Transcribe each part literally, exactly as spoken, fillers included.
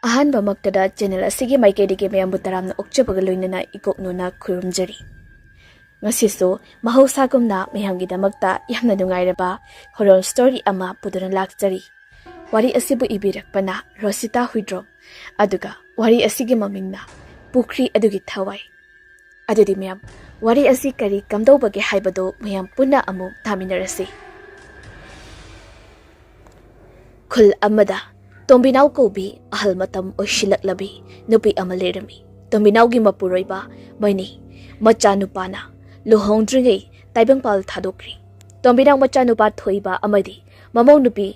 ꯑꯍꯥꯟꯕꯃꯛꯇꯗ channel ꯑꯁꯤꯒꯤ ꯃꯥꯏꯀꯩꯗꯒꯤ ꯃꯌꯥꯝꯕꯨ ꯇꯔꯥꯝꯅ ꯑꯣꯛꯆꯕꯒ ꯂꯣꯏꯅꯅ ꯏꯀꯣꯛꯅꯨꯅ ꯈꯨꯔꯨꯝꯖꯔꯤ꯫ ꯉꯁꯤꯁꯨ ꯃꯍꯧꯁꯥꯒꯨꯝꯅ ꯃꯌꯥꯝꯒꯤꯗꯃꯛꯇ ꯌꯥꯝꯅ ꯅꯨꯡꯉꯥꯏꯔꯕ horror story ꯑꯃ ꯄꯨꯗꯨꯅ ꯂꯥꯛꯆꯔꯤ꯫ ꯋꯥꯔꯤ ꯑꯁꯤꯕꯨ ꯏꯕꯤꯔꯛꯄꯅ ꯔꯣꯁꯤꯇꯥ ꯍꯨꯏꯗ꯭ꯔꯣꯝ, ꯑꯗꯨꯒ ꯋꯥꯔꯤ ꯑꯁꯤꯒꯤ ꯃꯃꯤꯡꯅ ꯄꯨꯈ꯭ꯔꯤ ꯑꯗꯨꯒꯤ ꯊꯋꯥꯏ꯫ ꯑꯗꯨꯗꯤ ꯃꯌꯥꯝ, ꯋꯥꯔꯤ ꯑꯁꯤ ꯀꯔꯤ ꯀꯝꯗꯧꯕꯒꯦ ꯍꯥꯏꯕꯗꯨ ꯃꯌꯥꯝ ꯄꯨꯟꯅ ꯑꯃꯨꯛ ꯇꯥꯃꯤꯟꯅꯔꯁꯤ꯫ ꯈꯨꯜ ꯑꯃꯗ ꯇꯣꯝꯕꯤꯅꯥꯎ ꯀꯧꯕꯤ ꯑꯍꯜ ꯃꯇꯝ ꯑꯣꯏꯁꯤꯜꯂꯛꯂꯕꯤ ꯅꯨꯄꯤ ꯑꯃ ꯂꯩꯔꯝꯃꯤ꯫ ꯇꯣꯝꯕꯤꯅꯥꯎꯒꯤ ꯃꯄꯨꯔꯣꯏꯕ ꯃꯣꯏꯅꯤ ꯃꯆꯥꯅꯨꯄꯥꯅ ꯂꯨꯍꯣꯡꯗ꯭ꯔꯤꯉꯩ ꯇꯥꯏꯕꯪꯄꯥꯜ ꯊꯥꯗꯣꯛꯈ꯭ꯔꯤ꯫ ꯇꯣꯝꯕꯤꯅꯥꯎ ꯃꯆꯥꯅꯨꯄꯥ ꯊꯣꯏꯕ ꯑꯃꯗꯤ ꯃꯃꯧ ꯅꯨꯄꯤ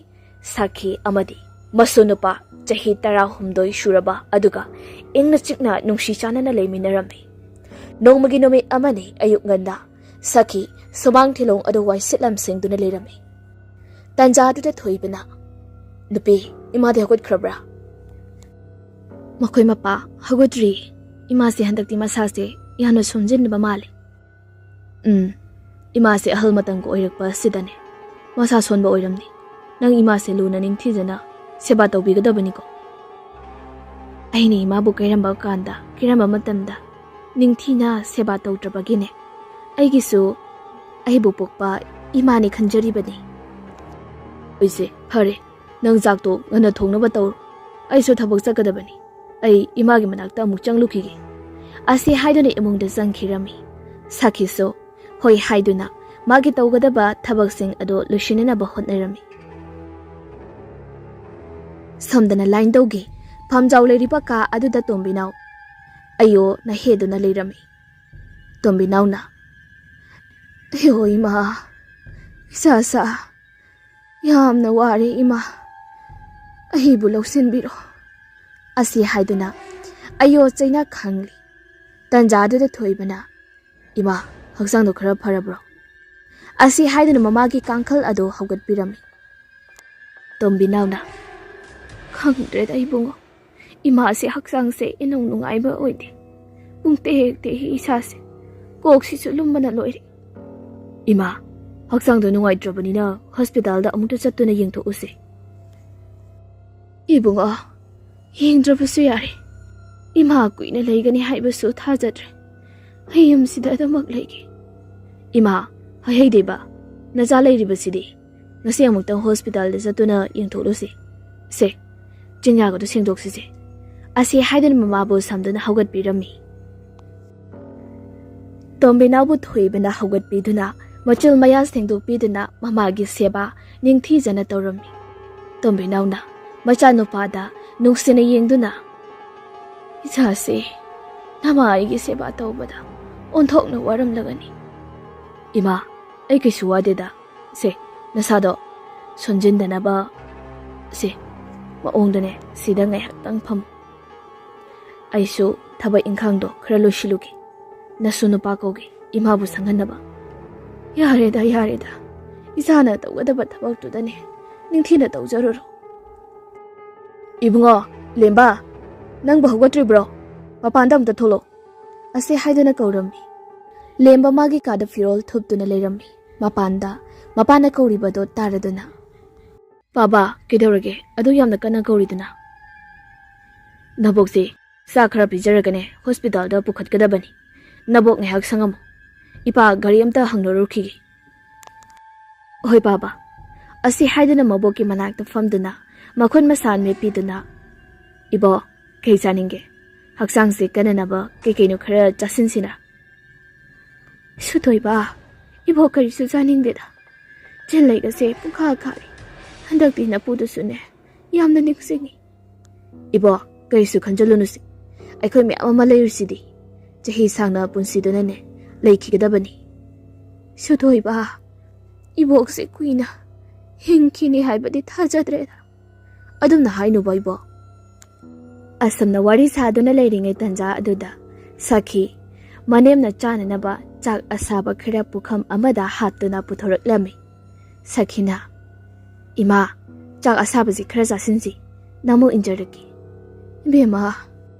ꯁꯥꯈꯤ ꯑꯃꯗꯤ ꯃꯁꯨ ꯅꯨꯄꯥ ꯆꯍꯤ ꯇꯔꯥꯍꯨꯝꯗꯣꯏ ꯁꯨꯔꯕ ꯑꯗꯨꯒ ꯏꯪꯅ ꯆꯤꯛꯅ ꯅꯨꯡꯁꯤ ꯆꯥꯟꯅꯅ ꯂꯩꯃꯤꯟꯅꯔꯝꯃꯤ꯫ ꯅꯣꯡꯃꯒꯤ ꯅꯨꯃꯤꯠ ꯑꯃꯅꯤ ꯑꯌꯨꯛ ꯉꯟꯅ ꯁꯥꯈꯤ ꯁꯨꯃꯥꯡ ꯊꯤꯂꯣꯡ ꯑꯗꯨ ꯋꯥꯏꯁꯤꯠ ꯂꯝꯁꯤꯡꯗꯨꯅ ꯂꯩꯔꯝꯃꯤ꯫ ꯇꯟꯖꯥ ꯑꯗꯨꯗ ꯊꯣꯏꯕꯅ, "ꯅꯨꯄꯤ, ꯏꯃꯥꯗꯤ ꯍꯧꯒꯠꯈ꯭ꯔꯕ꯭ꯔꯥ?" "ꯃꯈꯣꯏ ꯃꯄꯥ ꯍꯧꯒꯠꯇ꯭ꯔꯤ꯫ ꯏꯃꯥꯁꯦ ꯍꯟꯗꯛꯇꯤ ꯃꯁꯥꯁꯦ ꯌꯥꯝꯅ ꯁꯣꯟꯖꯤꯟꯅꯕ ꯃꯥꯜꯂꯦ꯫" "ꯎꯝ, ꯏꯃꯥꯁꯦ ꯑꯍꯜ ꯃꯇꯝꯒ ꯑꯣꯏꯔꯛꯄ ꯑꯁꯤꯗꯅꯦ ꯃꯁꯥ ꯁꯣꯟꯕ ꯑꯣꯏꯔꯝꯅꯤ꯫ ꯅꯪ ꯏꯃꯥꯁꯦ ꯂꯨꯅ ꯅꯤꯡꯊꯤꯖꯅ ꯁꯦꯕꯥ ꯇꯧꯕꯤꯒꯗꯕꯅꯤꯀꯣ꯫" "ꯑꯩꯅ ꯏꯃꯥꯕꯨ ꯀꯩꯔꯝꯕ ꯀꯥꯟꯗ, ꯀꯩꯔꯝꯕ ꯃꯇꯝꯗ ꯅꯤꯡꯊꯤꯅ ꯁꯦꯕꯥ ꯇꯧꯗ꯭ꯔꯕꯒꯤꯅꯦ꯫ ꯑꯩꯒꯤꯁꯨ ꯑꯩꯕꯨ ꯄꯣꯛꯄ ꯏꯃꯥꯅꯤ ꯈꯟꯖꯔꯤꯕꯅꯤ꯫" "ꯍꯣꯏꯁꯦ, ꯐꯔꯦ, ꯅꯪ ꯆꯥꯛꯇꯣ ꯉꯟꯅ ꯊꯣꯡꯅꯕ ꯇꯧꯔꯣ꯫ ꯑꯩꯁꯨ ꯊꯕꯛ ꯆꯠꯀꯗꯕꯅꯤ꯫ ꯑꯩ ꯏꯃꯥꯒꯤ ꯃꯅꯥꯛꯇ ꯑꯃꯨꯛ ꯆꯪꯂꯨꯈꯤꯒꯦ꯫" ꯑꯁꯤ ꯍꯥꯏꯗꯨꯅ ꯏꯃꯨꯡꯗ ꯆꯪꯈꯤꯔꯝꯃꯤ꯫ ꯁꯥꯈꯤꯁꯨ ꯍꯣꯏ ꯍꯥꯏꯗꯨꯅ ꯃꯥꯒꯤ ꯇꯧꯒꯗꯕ ꯊꯕꯛꯁꯤꯡ ꯑꯗꯨ ꯂꯣꯏꯁꯤꯟꯅꯅꯕ ꯍꯣꯠꯅꯔꯝꯃꯤ꯫ ꯁꯣꯝꯗꯅ ꯂꯥꯏꯟꯗꯧꯒꯤ ꯐꯝꯖꯥꯎ ꯂꯩꯔꯤꯕ ꯀꯥ ꯑꯗꯨꯗ ꯇꯣꯝꯕꯤꯅꯥꯎ ꯑꯌꯣꯅ ꯍꯦꯗꯨꯅ ꯂꯩꯔꯝꯃꯤ꯫ ꯇꯣꯝꯕꯤꯅꯥꯎꯅ, "ꯑꯌꯣ ꯏꯃꯥ, ꯏꯁꯥ ꯁꯥ, ꯌꯥꯝꯅ ꯋꯥꯔꯦ ꯏꯃꯥ, ꯑꯩꯕꯨ ꯂꯧꯁꯤꯟꯕꯤꯔꯣ꯫" ꯑꯁꯤ ꯍꯥꯏꯗꯨꯅ ꯑꯌꯣ ꯆꯩꯅꯥ ꯈꯥꯡꯂꯤ꯫ ꯇꯟꯖꯥꯗꯨꯗ ꯊꯣꯏꯕꯅ, "ꯏꯃꯥ, ꯍꯛꯆꯥꯡꯗꯣ ꯈꯔ ꯐꯔꯕ꯭ꯔꯣ?" ꯑꯁꯤ ꯍꯥꯏꯗꯨꯅ ꯃꯃꯥꯒꯤ ꯀꯥꯡꯈꯜ ꯑꯗꯨ ꯍꯧꯒꯠꯄꯤꯔꯝꯃꯤ꯫ ꯇꯣꯝꯕꯤꯅꯥꯎꯅ, "ꯈꯪꯗ꯭ꯔꯦꯗ ꯏꯕꯨꯡꯉꯣ, ꯏꯃꯥꯁꯦ ꯍꯛꯆꯥꯡꯁꯦ ꯏꯅꯨꯡ ꯅꯨꯡꯉꯥꯏꯕ ꯑꯣꯏꯗꯦ꯫ ꯄꯨꯡ ꯇꯦꯛ ꯇꯦꯛꯏ ꯏꯁꯥꯁꯦ꯫ ꯀꯣꯛꯁꯤꯁꯨ ꯂꯨꯝꯕꯅ ꯂꯣꯏꯔꯦ꯫" "ꯏꯃꯥ, ꯍꯛꯆꯥꯡꯗꯣ ꯅꯨꯡꯉꯥꯏꯇ꯭ꯔꯕꯅꯤꯅ ꯍꯣꯁꯄꯤꯇꯥꯜꯗ ꯑꯃꯨꯛꯇ ꯆꯠꯇꯨꯅ ꯌꯦꯡꯊꯣꯛꯎꯁꯦ꯫" "ꯏꯕꯨꯡꯉꯣ, "ꯌꯦꯡꯗ꯭ꯔꯕꯁꯨ ꯌꯥꯔꯦ꯫ ꯏꯃꯥ ꯀꯨꯏꯅ ꯂꯩꯒꯅꯤ ꯍꯥꯏꯕꯁꯨ ꯊꯥꯖꯗ꯭ꯔꯦ꯫ ꯑꯩ ꯌꯨꯝꯁꯤꯗ ꯑꯗꯨꯃꯛ ꯂꯩꯒꯦ꯫" "ꯏꯃꯥ, ꯍꯩꯍꯩꯗꯦꯕ, ꯅꯆꯥ ꯂꯩꯔꯤꯕꯁꯤꯗꯤ꯫ ꯉꯁꯤ ꯑꯃꯨꯛꯇꯪ ꯍꯣꯁꯄꯤꯇꯥꯜꯗ ꯆꯠꯇꯨꯅ ꯌꯦꯡꯊꯣꯛꯂꯨꯁꯤ꯫ ꯁꯦ, ꯆꯤꯟꯌꯥꯒꯗꯨ ꯁꯦꯡꯗꯣꯛꯁꯤꯁꯦ꯫" ꯑꯁꯤ ꯍꯥꯏꯗꯨꯅ ꯃꯃꯥꯕꯨ ꯁꯝꯗꯨꯅ ꯍꯧꯒꯠꯄꯤꯔꯝꯃꯤ꯫ ꯇꯣꯝꯕꯤꯅꯥꯎꯕꯨ ꯊꯣꯏꯕꯅ ꯍꯧꯒꯠꯄꯤꯗꯨꯅ, ꯃꯆꯤꯜ ꯃꯌꯥ ꯁꯦꯡꯗꯣꯛꯄꯤꯗꯨꯅ ꯃꯃꯥꯒꯤ ꯁꯦꯕꯥ ꯅꯤꯡꯊꯤꯖꯅ ꯇꯧꯔꯝꯃꯤ꯫ ꯇꯣꯝꯕꯤꯅꯥꯎꯅ ꯃꯆꯥꯅꯨꯄꯥꯗ ꯅꯨꯡꯁꯤꯅ ꯌꯦꯡꯗꯨꯅ, "ꯏꯆꯥꯁꯦ, ꯅꯃꯥ ꯑꯩꯒꯤ ꯁꯦꯕꯥ ꯇꯧꯕꯗ ꯑꯣꯟꯊꯣꯛꯅ ꯋꯥꯔꯝꯂꯒꯅꯤ꯫" "ꯏꯃꯥ, ꯑꯩ ꯀꯩꯁꯨ ꯋꯥꯗꯦꯗ꯫ ꯁꯦ, ꯅꯁꯥꯗꯣ ꯁꯣꯟꯖꯤꯟꯗꯅꯕ, ꯁꯦ, ꯃꯑꯣꯡꯗꯅꯦ, ꯁꯤꯗ ꯉꯥꯏꯍꯥꯛꯇꯪ ꯐꯝ꯫ ꯑꯩꯁꯨ ꯊꯕꯛ ꯏꯪꯈꯥꯡꯗꯣ ꯈꯔ ꯂꯣꯏꯁꯤꯜꯂꯨꯒꯦ, ꯅꯁꯨ ꯅꯨꯄꯥ ꯀꯧꯒꯦ, ꯏꯃꯥꯕꯨ ꯁꯪꯍꯟꯅꯕ꯫" "ꯌꯥꯔꯦꯗ, ꯌꯥꯔꯦꯗ, ꯏꯆꯥꯅ ꯇꯧꯒꯗꯕ ꯊꯕꯛꯇꯨꯗꯅꯦ ꯅꯤꯡꯊꯤꯅ ꯇꯧꯖꯔꯨꯔꯣ꯫" "ꯏꯕꯨꯡꯉꯣ, ꯂꯦꯝꯕ, ꯅꯪꯕꯨ ꯍꯧꯒꯠꯇ꯭ꯔꯤꯕ꯭ꯔꯣ? ꯃꯄꯥꯟꯗ ꯑꯝꯇ ꯊꯣꯛꯂꯛꯑꯣ꯫" ꯑꯁꯤ ꯍꯥꯏꯗꯨꯅ ꯀꯧꯔꯝꯃꯤ꯫ ꯂꯦꯝꯕ ꯃꯥꯒꯤ ꯀꯥꯗ ꯐꯤꯔꯣꯜ ꯊꯨꯞꯇꯨꯅ ꯂꯩꯔꯝꯃꯤ꯫ ꯃꯄꯥꯟꯗ ꯃꯄꯥꯅ ꯀꯧꯔꯤꯕꯗꯣ ꯇꯥꯔꯗꯨꯅ, "ꯄꯥꯕ, ꯀꯩꯗꯧꯔꯒꯦ? ꯑꯗꯨ ꯌꯥꯝꯅ ꯀꯟꯅ ꯀꯧꯔꯤꯗꯨꯅ?" "ꯅꯕꯣꯛꯁꯦ, ꯆꯥꯛ ꯈꯔ ꯄꯤꯖꯔꯒꯅꯦ ꯍꯣꯁꯄꯤꯇꯥꯜꯗ ꯄꯨꯈꯠꯀꯗꯕꯅꯤ꯫ ꯅꯕꯣꯛ ꯉꯥꯏꯍꯥꯛ ꯁꯪꯉꯝꯃꯨ꯫ ꯏꯄꯥ ꯒꯥꯔꯤ ꯑꯝꯇ ꯍꯪꯅꯔꯨꯈꯤꯒꯦ꯫" "ꯍꯣꯏ ꯄꯥꯕ꯫" ꯑꯁꯤ ꯍꯥꯏꯗꯨꯅ ꯃꯕꯣꯛꯀꯤ ꯃꯅꯥꯛꯇ ꯐꯝꯗꯨꯅ, ꯃꯈꯨꯠ ꯃꯁꯥ ꯃꯦꯠꯄꯤꯗꯨꯅ, "ꯏꯕꯣ, ꯀꯩ ꯆꯥꯅꯤꯡꯒꯦ? ꯍꯛꯆꯥꯡꯁꯦ ꯀꯟꯅꯅꯕ ꯀꯩ ꯀꯩꯅꯣ ꯈꯔ ꯆꯥꯁꯤꯟꯁꯤꯅ꯫" "ꯁꯨꯊꯣꯏꯕ, ꯏꯕꯣꯛ ꯀꯔꯤꯁꯨ ꯆꯥꯅꯤꯡꯗꯦꯗ꯫ ꯆꯤꯜ ꯂꯩꯒꯁꯦ ꯄꯨꯡꯈꯥ ꯈꯥꯔꯦ꯫ ꯍꯟꯗꯛꯇꯤ ꯅꯄꯨꯗꯨꯁꯨꯅꯦ ꯌꯥꯝꯅ ꯅꯤꯡꯁꯤꯡꯉꯤ꯫" "ꯏꯕꯣ, ꯀꯔꯤꯁꯨ ꯈꯟꯖꯤꯜꯂꯨꯅꯨꯁꯦ꯫ ꯑꯩꯈꯣꯏ ꯃꯌꯥꯝ ꯑꯃ ꯂꯩꯔꯤꯁꯤꯗꯤ꯫ ꯆꯍꯤ ꯁꯥꯡꯅ ꯄꯨꯟꯁꯤꯗꯨꯅꯅꯦ ꯂꯩꯈꯤꯒꯗꯕꯅꯤ꯫" "ꯁꯨꯊꯣꯏꯕ, ꯏꯕꯣꯛꯁꯦ ꯀꯨꯏꯅ ꯍꯤꯡꯈꯤꯅꯤ ꯍꯥꯏꯕꯗꯤ ꯊꯥꯖꯗ꯭ꯔꯦꯗ꯫" "ꯑꯗꯨꯝꯅ ꯍꯥꯏꯅꯨꯕ ꯏꯕꯣ꯫" ꯑꯁꯨꯝꯅ ꯋꯥꯔꯤ ꯁꯥꯗꯨꯅ ꯂꯩꯔꯤꯉꯩ ꯇꯟꯖꯥ ꯑꯗꯨꯗ ꯁꯈꯤ ꯃꯅꯦꯝꯅ ꯆꯥꯅꯅꯕ ꯆꯥꯛ ꯑꯁꯥꯕ ꯈꯔ ꯄꯨꯈꯝ ꯑꯃꯗ ꯍꯥꯞꯇꯨꯅ ꯄꯨꯊꯣꯔꯛꯂꯝꯃꯤ꯫ ꯁꯈꯤꯅ, "ꯏꯃꯥ, ꯆꯥꯛ ꯑꯁꯥꯕꯁꯤ ꯈꯔ ꯆꯥꯁꯤꯟꯁꯤ, ꯅꯃꯨ ꯏꯟꯖꯔꯛꯀꯦ꯫" "ꯏꯕꯦꯝꯃ,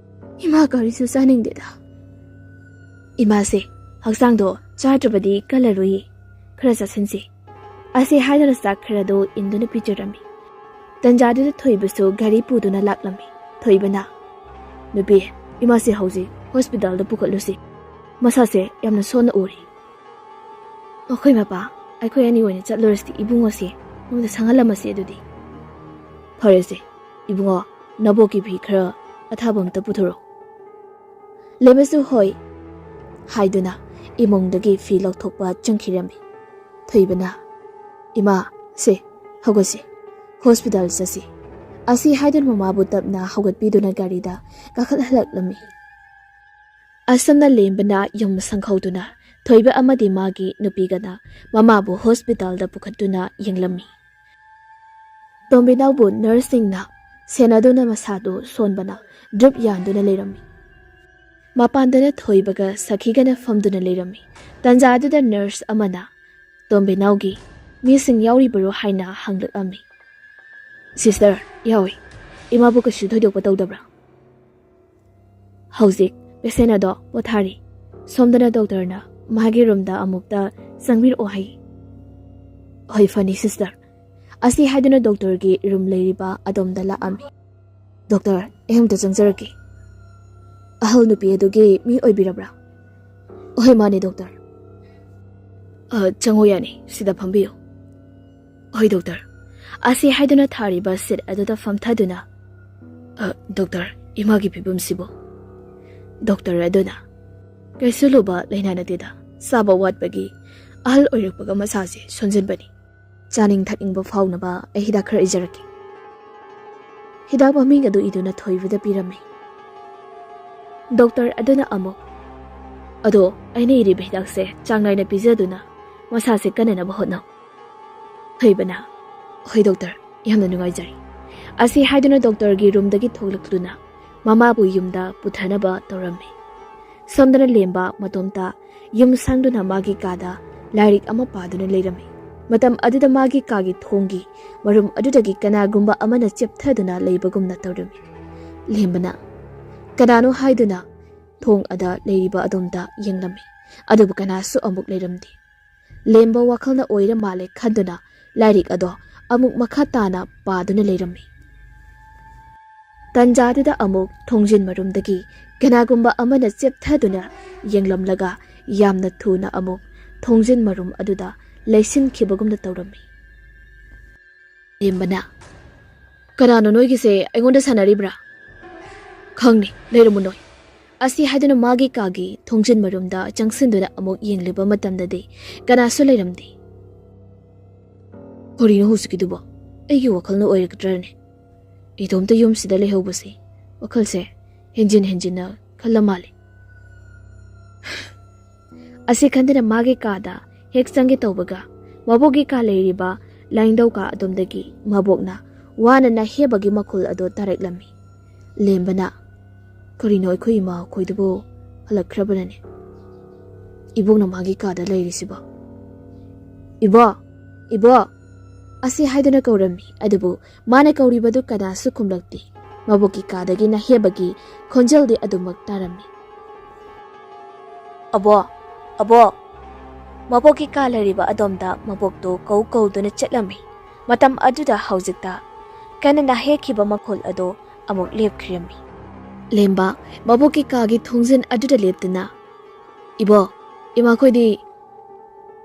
ꯏꯃꯥ ꯀꯔꯤꯁꯨ ꯆꯥꯅꯤꯡꯗꯦꯗ꯫" "ꯏꯃꯥꯁꯦ ꯍꯛꯆꯥꯡꯗꯣ ꯆꯥꯗ꯭ꯔꯕꯗꯤ ꯀꯜꯂꯔꯣꯏꯌꯦ, ꯈꯔ ꯆꯥꯁꯤꯟꯁꯤ꯫" ꯑꯁꯤ ꯍꯥꯏꯗꯨꯅ ꯆꯥꯛ ꯈꯔꯗꯣ ꯏꯟꯗꯨꯅ ꯄꯤꯖꯔꯝꯃꯤ꯫ ꯇꯟꯖꯥꯗꯨꯗ ꯊꯣꯏꯕꯁꯨ ꯒꯥꯔꯤ ꯄꯨꯗꯨꯅ ꯂꯥꯛꯂꯝꯃꯤ꯫ ꯊꯣꯏꯕꯅ, "ꯅꯨꯄꯤ, ꯏꯃꯥꯁꯦ ꯍꯧꯖꯤꯛ ꯍꯣꯁꯄꯤꯇꯥꯜꯗ ꯄꯨꯈꯠꯂꯨꯁꯤ꯫ ꯃꯁꯥꯁꯦ ꯌꯥꯝꯅ ꯁꯣꯟꯅ ꯎꯔꯤ꯫" "ꯑꯩꯈꯣꯏ ꯃꯄꯥ, ꯑꯩꯈꯣꯏ ꯑꯅꯤ ꯑꯣꯏꯅ ꯆꯠꯂꯨꯔꯁꯤ ꯏꯕꯨꯡꯉꯣꯁꯦ, ꯃꯉꯣꯟꯗ ꯁꯪꯍꯜꯂꯝꯃꯁꯤ ꯑꯗꯨꯗꯤ꯫" "ꯐꯔꯦꯁꯦ, ꯏꯕꯨꯡꯉꯣ, ꯅꯕꯣꯛꯀꯤ ꯐꯤ ꯈꯔ ꯑꯊꯥꯕ ꯑꯝꯇ ꯄꯨꯊꯣꯔꯛꯎ꯫" ꯂꯦꯝꯕꯁꯨ "ꯍꯣꯏ" ꯍꯥꯏꯗꯨꯅ ꯏꯃꯨꯡꯗꯒꯤ ꯐꯤ ꯂꯧꯊꯣꯛꯄ ꯆꯪꯈꯤꯔꯝꯃꯤ꯫ ꯊꯣꯏꯕꯅ, "ꯏꯃꯥ, ꯁꯦ, ꯍꯧꯒꯠꯁꯤ, ꯍꯣꯁꯄꯤꯇꯥꯜ ꯆꯠꯁꯤ" ꯑꯁꯤ ꯍꯥꯏꯗꯨꯅ ꯃꯃꯥꯕꯨ ꯇꯞꯅ ꯍꯧꯒꯠꯄꯤꯗꯨꯅ ꯒꯥꯔꯤꯗ ꯀꯥꯈꯠꯍꯜꯂꯛꯂꯝꯃꯤ꯫ ꯑꯁꯨꯝꯅ ꯂꯦꯝꯕꯅ ꯌꯨꯝ ꯁꯪꯍꯧꯗꯨꯅ ꯊꯣꯏꯕ ꯑꯃꯗꯤ ꯃꯥꯒꯤ ꯅꯨꯄꯤꯒꯅ ꯃꯃꯥꯕꯨ ꯍꯣꯁꯄꯤꯇꯥꯜꯗ ꯄꯨꯈꯠꯇꯨꯅ ꯌꯦꯡꯂꯝꯃꯤ꯫ ꯇꯣꯝꯕꯤꯅꯥꯎꯕꯨ ꯅꯔꯁꯁꯤꯡꯅ ꯁꯦꯟꯅꯗꯨꯅ ꯃꯁꯥꯗꯨ ꯁꯣꯟꯕꯅ ꯗ꯭ꯔꯤꯞ ꯌꯥꯟꯗꯨꯅ ꯂꯩꯔꯝꯃꯤ꯫ ꯃꯄꯥꯟꯗꯅ ꯊꯣꯏꯕꯒ ꯁꯈꯤꯒꯅ ꯐꯝꯗꯨꯅ ꯂꯩꯔꯝꯃꯤ꯫ ꯇꯟꯖꯥ ꯑꯗꯨꯗ ꯅꯔꯁ ꯑꯃꯅ ꯇꯣꯝꯕꯤꯅꯥꯎꯒꯤ "ꯃꯤꯁꯤꯡ ꯌꯥꯎꯔꯤꯕꯔꯣ?" ꯍꯥꯏꯅ ꯍꯪꯂꯛꯂꯝꯃꯤ꯫ "ꯁꯤꯁꯇꯔ, ꯌꯥꯎꯏ꯫ ꯏꯃꯥꯕꯨ ꯀꯩꯁꯨ ꯊꯣꯏꯗꯣꯛꯄ ꯇꯧꯗꯕ꯭ꯔꯥ?" "ꯍꯧꯖꯤꯛ ꯄꯦꯁꯦꯟ ꯑꯗꯣ ꯄꯣꯊꯥꯔꯤ꯫ ꯁꯣꯝꯗꯅ ꯗꯣꯛꯇꯔꯅ ꯃꯥꯒꯤ ꯔꯨꯝꯗ ꯑꯃꯨꯛꯇ ꯆꯪꯕꯤꯔꯛꯑꯣ ꯍꯥꯏ꯫" "ꯍꯣꯏ, ꯐꯅꯤ ꯁꯤꯁꯇꯔ꯫" ꯑꯁꯤ ꯍꯥꯏꯗꯨꯅ ꯗꯣꯛꯇꯔꯒꯤ ꯔꯨꯝ ꯂꯩꯔꯤꯕ ꯑꯗꯣꯝꯗ ꯂꯥꯛꯑꯝꯃꯤ꯫ "ꯗꯣꯛꯇꯔ, ꯑꯩ ꯑꯃꯨꯛꯇ ꯆꯪꯖꯔꯛꯀꯦ꯫ ꯑꯍꯜ ꯅꯨꯄꯤ ꯑꯗꯨꯒꯤ ꯃꯤ ꯑꯣꯏꯕꯤꯔꯕ꯭ꯔꯥ?" "ꯍꯣꯏ, ꯃꯥꯅꯦ ꯗꯣꯛꯇꯔ꯫" "ꯑ, ꯆꯪꯉꯣ, ꯌꯥꯅꯤ, ꯁꯤꯗ ꯐꯝꯕꯤꯌꯨ꯫" "ꯍꯣꯏ ꯗꯣꯛꯇꯔ꯫" ꯑꯁꯤ ꯍꯥꯏꯗꯨꯅ ꯊꯥꯔꯤꯕ ꯁꯤꯠ ꯑꯗꯨꯗ ꯐꯝꯊꯗꯨꯅ, "ꯑ, ꯗꯣꯛꯇꯔ, ꯏꯃꯥꯒꯤ ꯐꯤꯕꯝꯁꯤꯕꯨ?" ꯗꯣꯛꯇꯔ ꯑꯗꯨꯅ, "ꯀꯩꯁꯨ ꯂꯨꯕ ꯂꯥꯏꯅꯥ ꯅꯠꯇꯦꯗ, ꯆꯥꯕ ꯋꯥꯠꯄꯒꯤ ꯑꯍꯜ ꯑꯣꯏꯔꯛꯄꯒ ꯃꯁꯥꯁꯦ ꯁꯣꯟꯖꯤꯟꯕꯅꯤ꯫ ꯆꯥꯅꯤꯡ ꯊꯛꯅꯤꯡꯕ ꯐꯥꯎꯅꯕ ꯑꯩ ꯍꯤꯗꯥꯛ ꯈꯔ ꯏꯖꯔꯛꯀꯦ꯫" ꯍꯤꯗꯥꯛ ꯃꯃꯤꯡ ꯑꯗꯨ ꯏꯗꯨꯅ ꯊꯣꯏꯕꯗ ꯄꯤꯔꯝꯃꯤ꯫ ꯗꯣꯛꯇꯔ ꯑꯗꯨꯅ ꯑꯃꯨꯛ, "ꯑꯗꯣ ꯑꯩꯅ ꯏꯔꯤꯕ ꯍꯤꯗꯥꯛꯁꯦ ꯆꯥꯡ ꯅꯥꯏꯅ ꯄꯤꯖꯗꯨꯅ ꯃꯁꯥꯁꯦ ꯀꯟꯅꯅꯕ ꯍꯣꯠꯅꯧ꯫" ꯊꯣꯏꯕꯅ, "ꯍꯣꯏ ꯗꯣꯛꯇꯔ, ꯌꯥꯝꯅ ꯅꯨꯡꯉꯥꯏꯖꯔꯦ꯫" ꯑꯁꯤ ꯍꯥꯏꯗꯨꯅ ꯗꯣꯛꯇꯔꯒꯤ ꯔꯨꯝꯗꯒꯤ ꯊꯣꯛꯂꯛꯇꯨꯅ ꯃꯃꯥꯕꯨ ꯌꯨꯝꯗ ꯄꯨꯊꯅꯕ ꯇꯧꯔꯝꯃꯤ꯫ ꯁꯣꯝꯗꯅ ꯂꯦꯝꯕ ꯃꯇꯣꯝꯇ ꯌꯨꯝ ꯁꯪꯗꯨꯅ ꯃꯥꯒꯤ ꯀꯥꯗ ꯂꯥꯏꯔꯤꯛ ꯑꯃ ꯄꯥꯗꯨꯅ ꯂꯩꯔꯝꯃꯤ꯫ ꯃꯇꯝ ꯑꯗꯨꯗ ꯃꯥꯒꯤ ꯀꯥꯒꯤ ꯊꯣꯡꯒꯤ ꯃꯔꯨꯝ ꯑꯗꯨꯗꯒꯤ ꯀꯅꯥꯒꯨꯝꯕ ꯑꯃꯅ ꯆꯦꯞꯊꯗꯨꯅ ꯂꯩꯕꯒꯨꯝꯅ ꯇꯧꯔꯝꯃꯤ꯫ ꯂꯦꯝꯕꯅ ꯀꯅꯥꯅꯣ ꯍꯥꯏꯗꯨꯅ ꯊꯣꯡ ꯑꯗ ꯂꯩꯔꯤꯕ ꯑꯗꯣꯝꯗ ꯌꯦꯡꯂꯝꯃꯤ꯫ ꯑꯗꯨꯕꯨ ꯀꯅꯥꯁꯨ ꯑꯃꯨꯛ ꯂꯩꯔꯝꯗꯦ꯫ ꯂꯦꯝꯕ ꯋꯥꯈꯜꯅ ꯑꯣꯏꯔ ꯃꯥꯜꯂꯦ ꯈꯟꯗꯨꯅ ꯂꯥꯏꯔꯤꯛ ꯑꯗꯣ ꯑꯃꯨꯛ ꯃꯈꯥ ꯇꯥꯅ ꯄꯥꯗꯨꯅ ꯂꯩꯔꯝꯃꯤ꯫ ꯇꯟꯖꯥꯗꯨꯗ ꯑꯃꯨꯛ ꯊꯣꯡꯖꯤꯟ ꯃꯔꯨꯝꯗꯒꯤ ꯀꯅꯥꯒꯨꯝꯕ ꯑꯃꯅ ꯆꯦꯞꯊꯗꯨꯅ ꯌꯦꯡꯂꯝꯂꯒ ꯌꯥꯝꯅ ꯊꯨꯅ ꯑꯃꯨꯛ ꯊꯣꯡꯖꯤꯟ ꯃꯔꯨꯝ ꯑꯗꯨꯗ ꯂꯩꯁꯤꯟꯈꯤꯕꯒꯨꯝꯅ ꯇꯧꯔꯝꯃꯤ꯫ ꯂꯦꯝꯕꯅ, "ꯀꯅꯥꯅꯣ ꯅꯣꯏꯒꯤꯁꯦ? ꯑꯩꯉꯣꯟꯗ ꯁꯥꯟꯅꯔꯤꯕ꯭ꯔꯥ?" "ꯈꯪꯅꯤ, ꯂꯩꯔꯝꯃꯨ ꯅꯣꯏ꯫" ꯑꯁꯤ ꯍꯥꯏꯗꯨꯅ ꯃꯥꯒꯤ ꯀꯥꯒꯤ ꯊꯣꯡꯖꯤꯟ ꯃꯔꯨꯝꯗ ꯆꯪꯁꯤꯟꯗꯨꯅ ꯑꯃꯨꯛ ꯌꯦꯡꯂꯨꯕ ꯃꯇꯝꯗꯗꯤ ꯀꯅꯥꯁꯨ ꯂꯩꯔꯝꯗꯦ꯫ "ꯀꯔꯤꯅꯣ ꯍꯧꯖꯤꯛꯀꯤꯗꯨꯕꯣ? ꯑꯩꯒꯤ ꯋꯥꯈꯜꯅ ꯑꯣꯏꯔꯛꯇ꯭ꯔꯅꯦ? ꯏꯇꯣꯝꯇ ꯌꯨꯝꯁꯤꯗ ꯂꯩꯍꯧꯕꯁꯦ ꯋꯥꯈꯜꯁꯦ ꯍꯦꯟꯖꯤꯟ ꯍꯦꯟꯖꯤꯟꯅ ꯈꯜꯂ ꯃꯥꯜꯂꯦ꯫" ꯑꯁꯤ ꯈꯟꯗꯨꯅ ꯃꯥꯒꯤ ꯀꯥꯗ ꯍꯦꯛ ꯆꯪꯒꯦ ꯇꯧꯕꯒ, ꯃꯕꯣꯛꯀꯤ ꯀꯥ ꯂꯩꯔꯤꯕ ꯂꯥꯏꯅꯤꯡꯊꯧ ꯀꯥ ꯑꯗꯣꯝꯗꯒꯤ ꯃꯕꯣꯛꯅ ꯋꯥꯅ ꯅꯥꯍꯦꯕꯒꯤ ꯃꯈꯣꯜ ꯑꯗꯨ ꯇꯥꯔꯛꯂꯝꯃꯤ꯫ ꯂꯦꯝꯕꯅ, "ꯀꯔꯤꯅꯣ, ꯑꯩꯈꯣꯏ ꯏꯃꯥ ꯈꯣꯏꯗꯨꯕꯨ ꯍꯜꯂꯛꯈ꯭ꯔꯕꯅꯅꯦ? ꯏꯕꯣꯛꯅ ꯃꯥꯒꯤ ꯀꯥꯗ ꯂꯩꯔꯤꯁꯤꯕꯣ? ꯏꯕꯣ! ꯏꯕꯣ!" ꯑꯁꯤ ꯍꯥꯏꯗꯨꯅ ꯀꯧꯔꯝꯃꯤ, ꯑꯗꯨꯕꯨ ꯃꯥꯅ ꯀꯧꯔꯤꯕꯗꯨ ꯀꯅꯥꯁꯨ ꯈꯨꯝꯂꯛꯇꯦ꯫ ꯃꯕꯣꯛꯀꯤ ꯀꯥꯗꯒꯤ ꯅꯥꯍꯦꯕꯒꯤ ꯈꯣꯟꯖꯦꯜꯗꯤ ꯑꯗꯨꯃꯛ ꯇꯥꯔꯝꯃꯤ꯫ "ꯑꯕꯣ! ꯑꯕꯣ!" ꯃꯕꯣꯛꯀꯤ ꯀꯥ ꯂꯩꯔꯤꯕ ꯑꯗꯣꯝꯗ ꯃꯕꯣꯛꯇꯨ ꯀꯧ ꯀꯧꯗꯨꯅ ꯆꯠꯂꯝꯃꯤ꯫ ꯃꯇꯝ ꯑꯗꯨꯗ ꯍꯧꯖꯤꯛꯇ ꯀꯟꯅ ꯅꯥꯍꯦꯛꯈꯤꯕ ꯃꯈꯣꯜ ꯑꯗꯨ ꯑꯃꯨꯛ ꯂꯦꯞꯈ꯭ꯔꯝꯃꯤ꯫ ꯂꯦꯝꯕ ꯃꯕꯣꯛꯀꯤ ꯀꯥꯒꯤ ꯊꯣꯡꯖꯤꯟ ꯑꯗꯨꯗ ꯂꯦꯞꯇꯨꯅ, "ꯏꯕꯣ, ꯏꯃꯥꯈꯣꯏꯗꯤ?"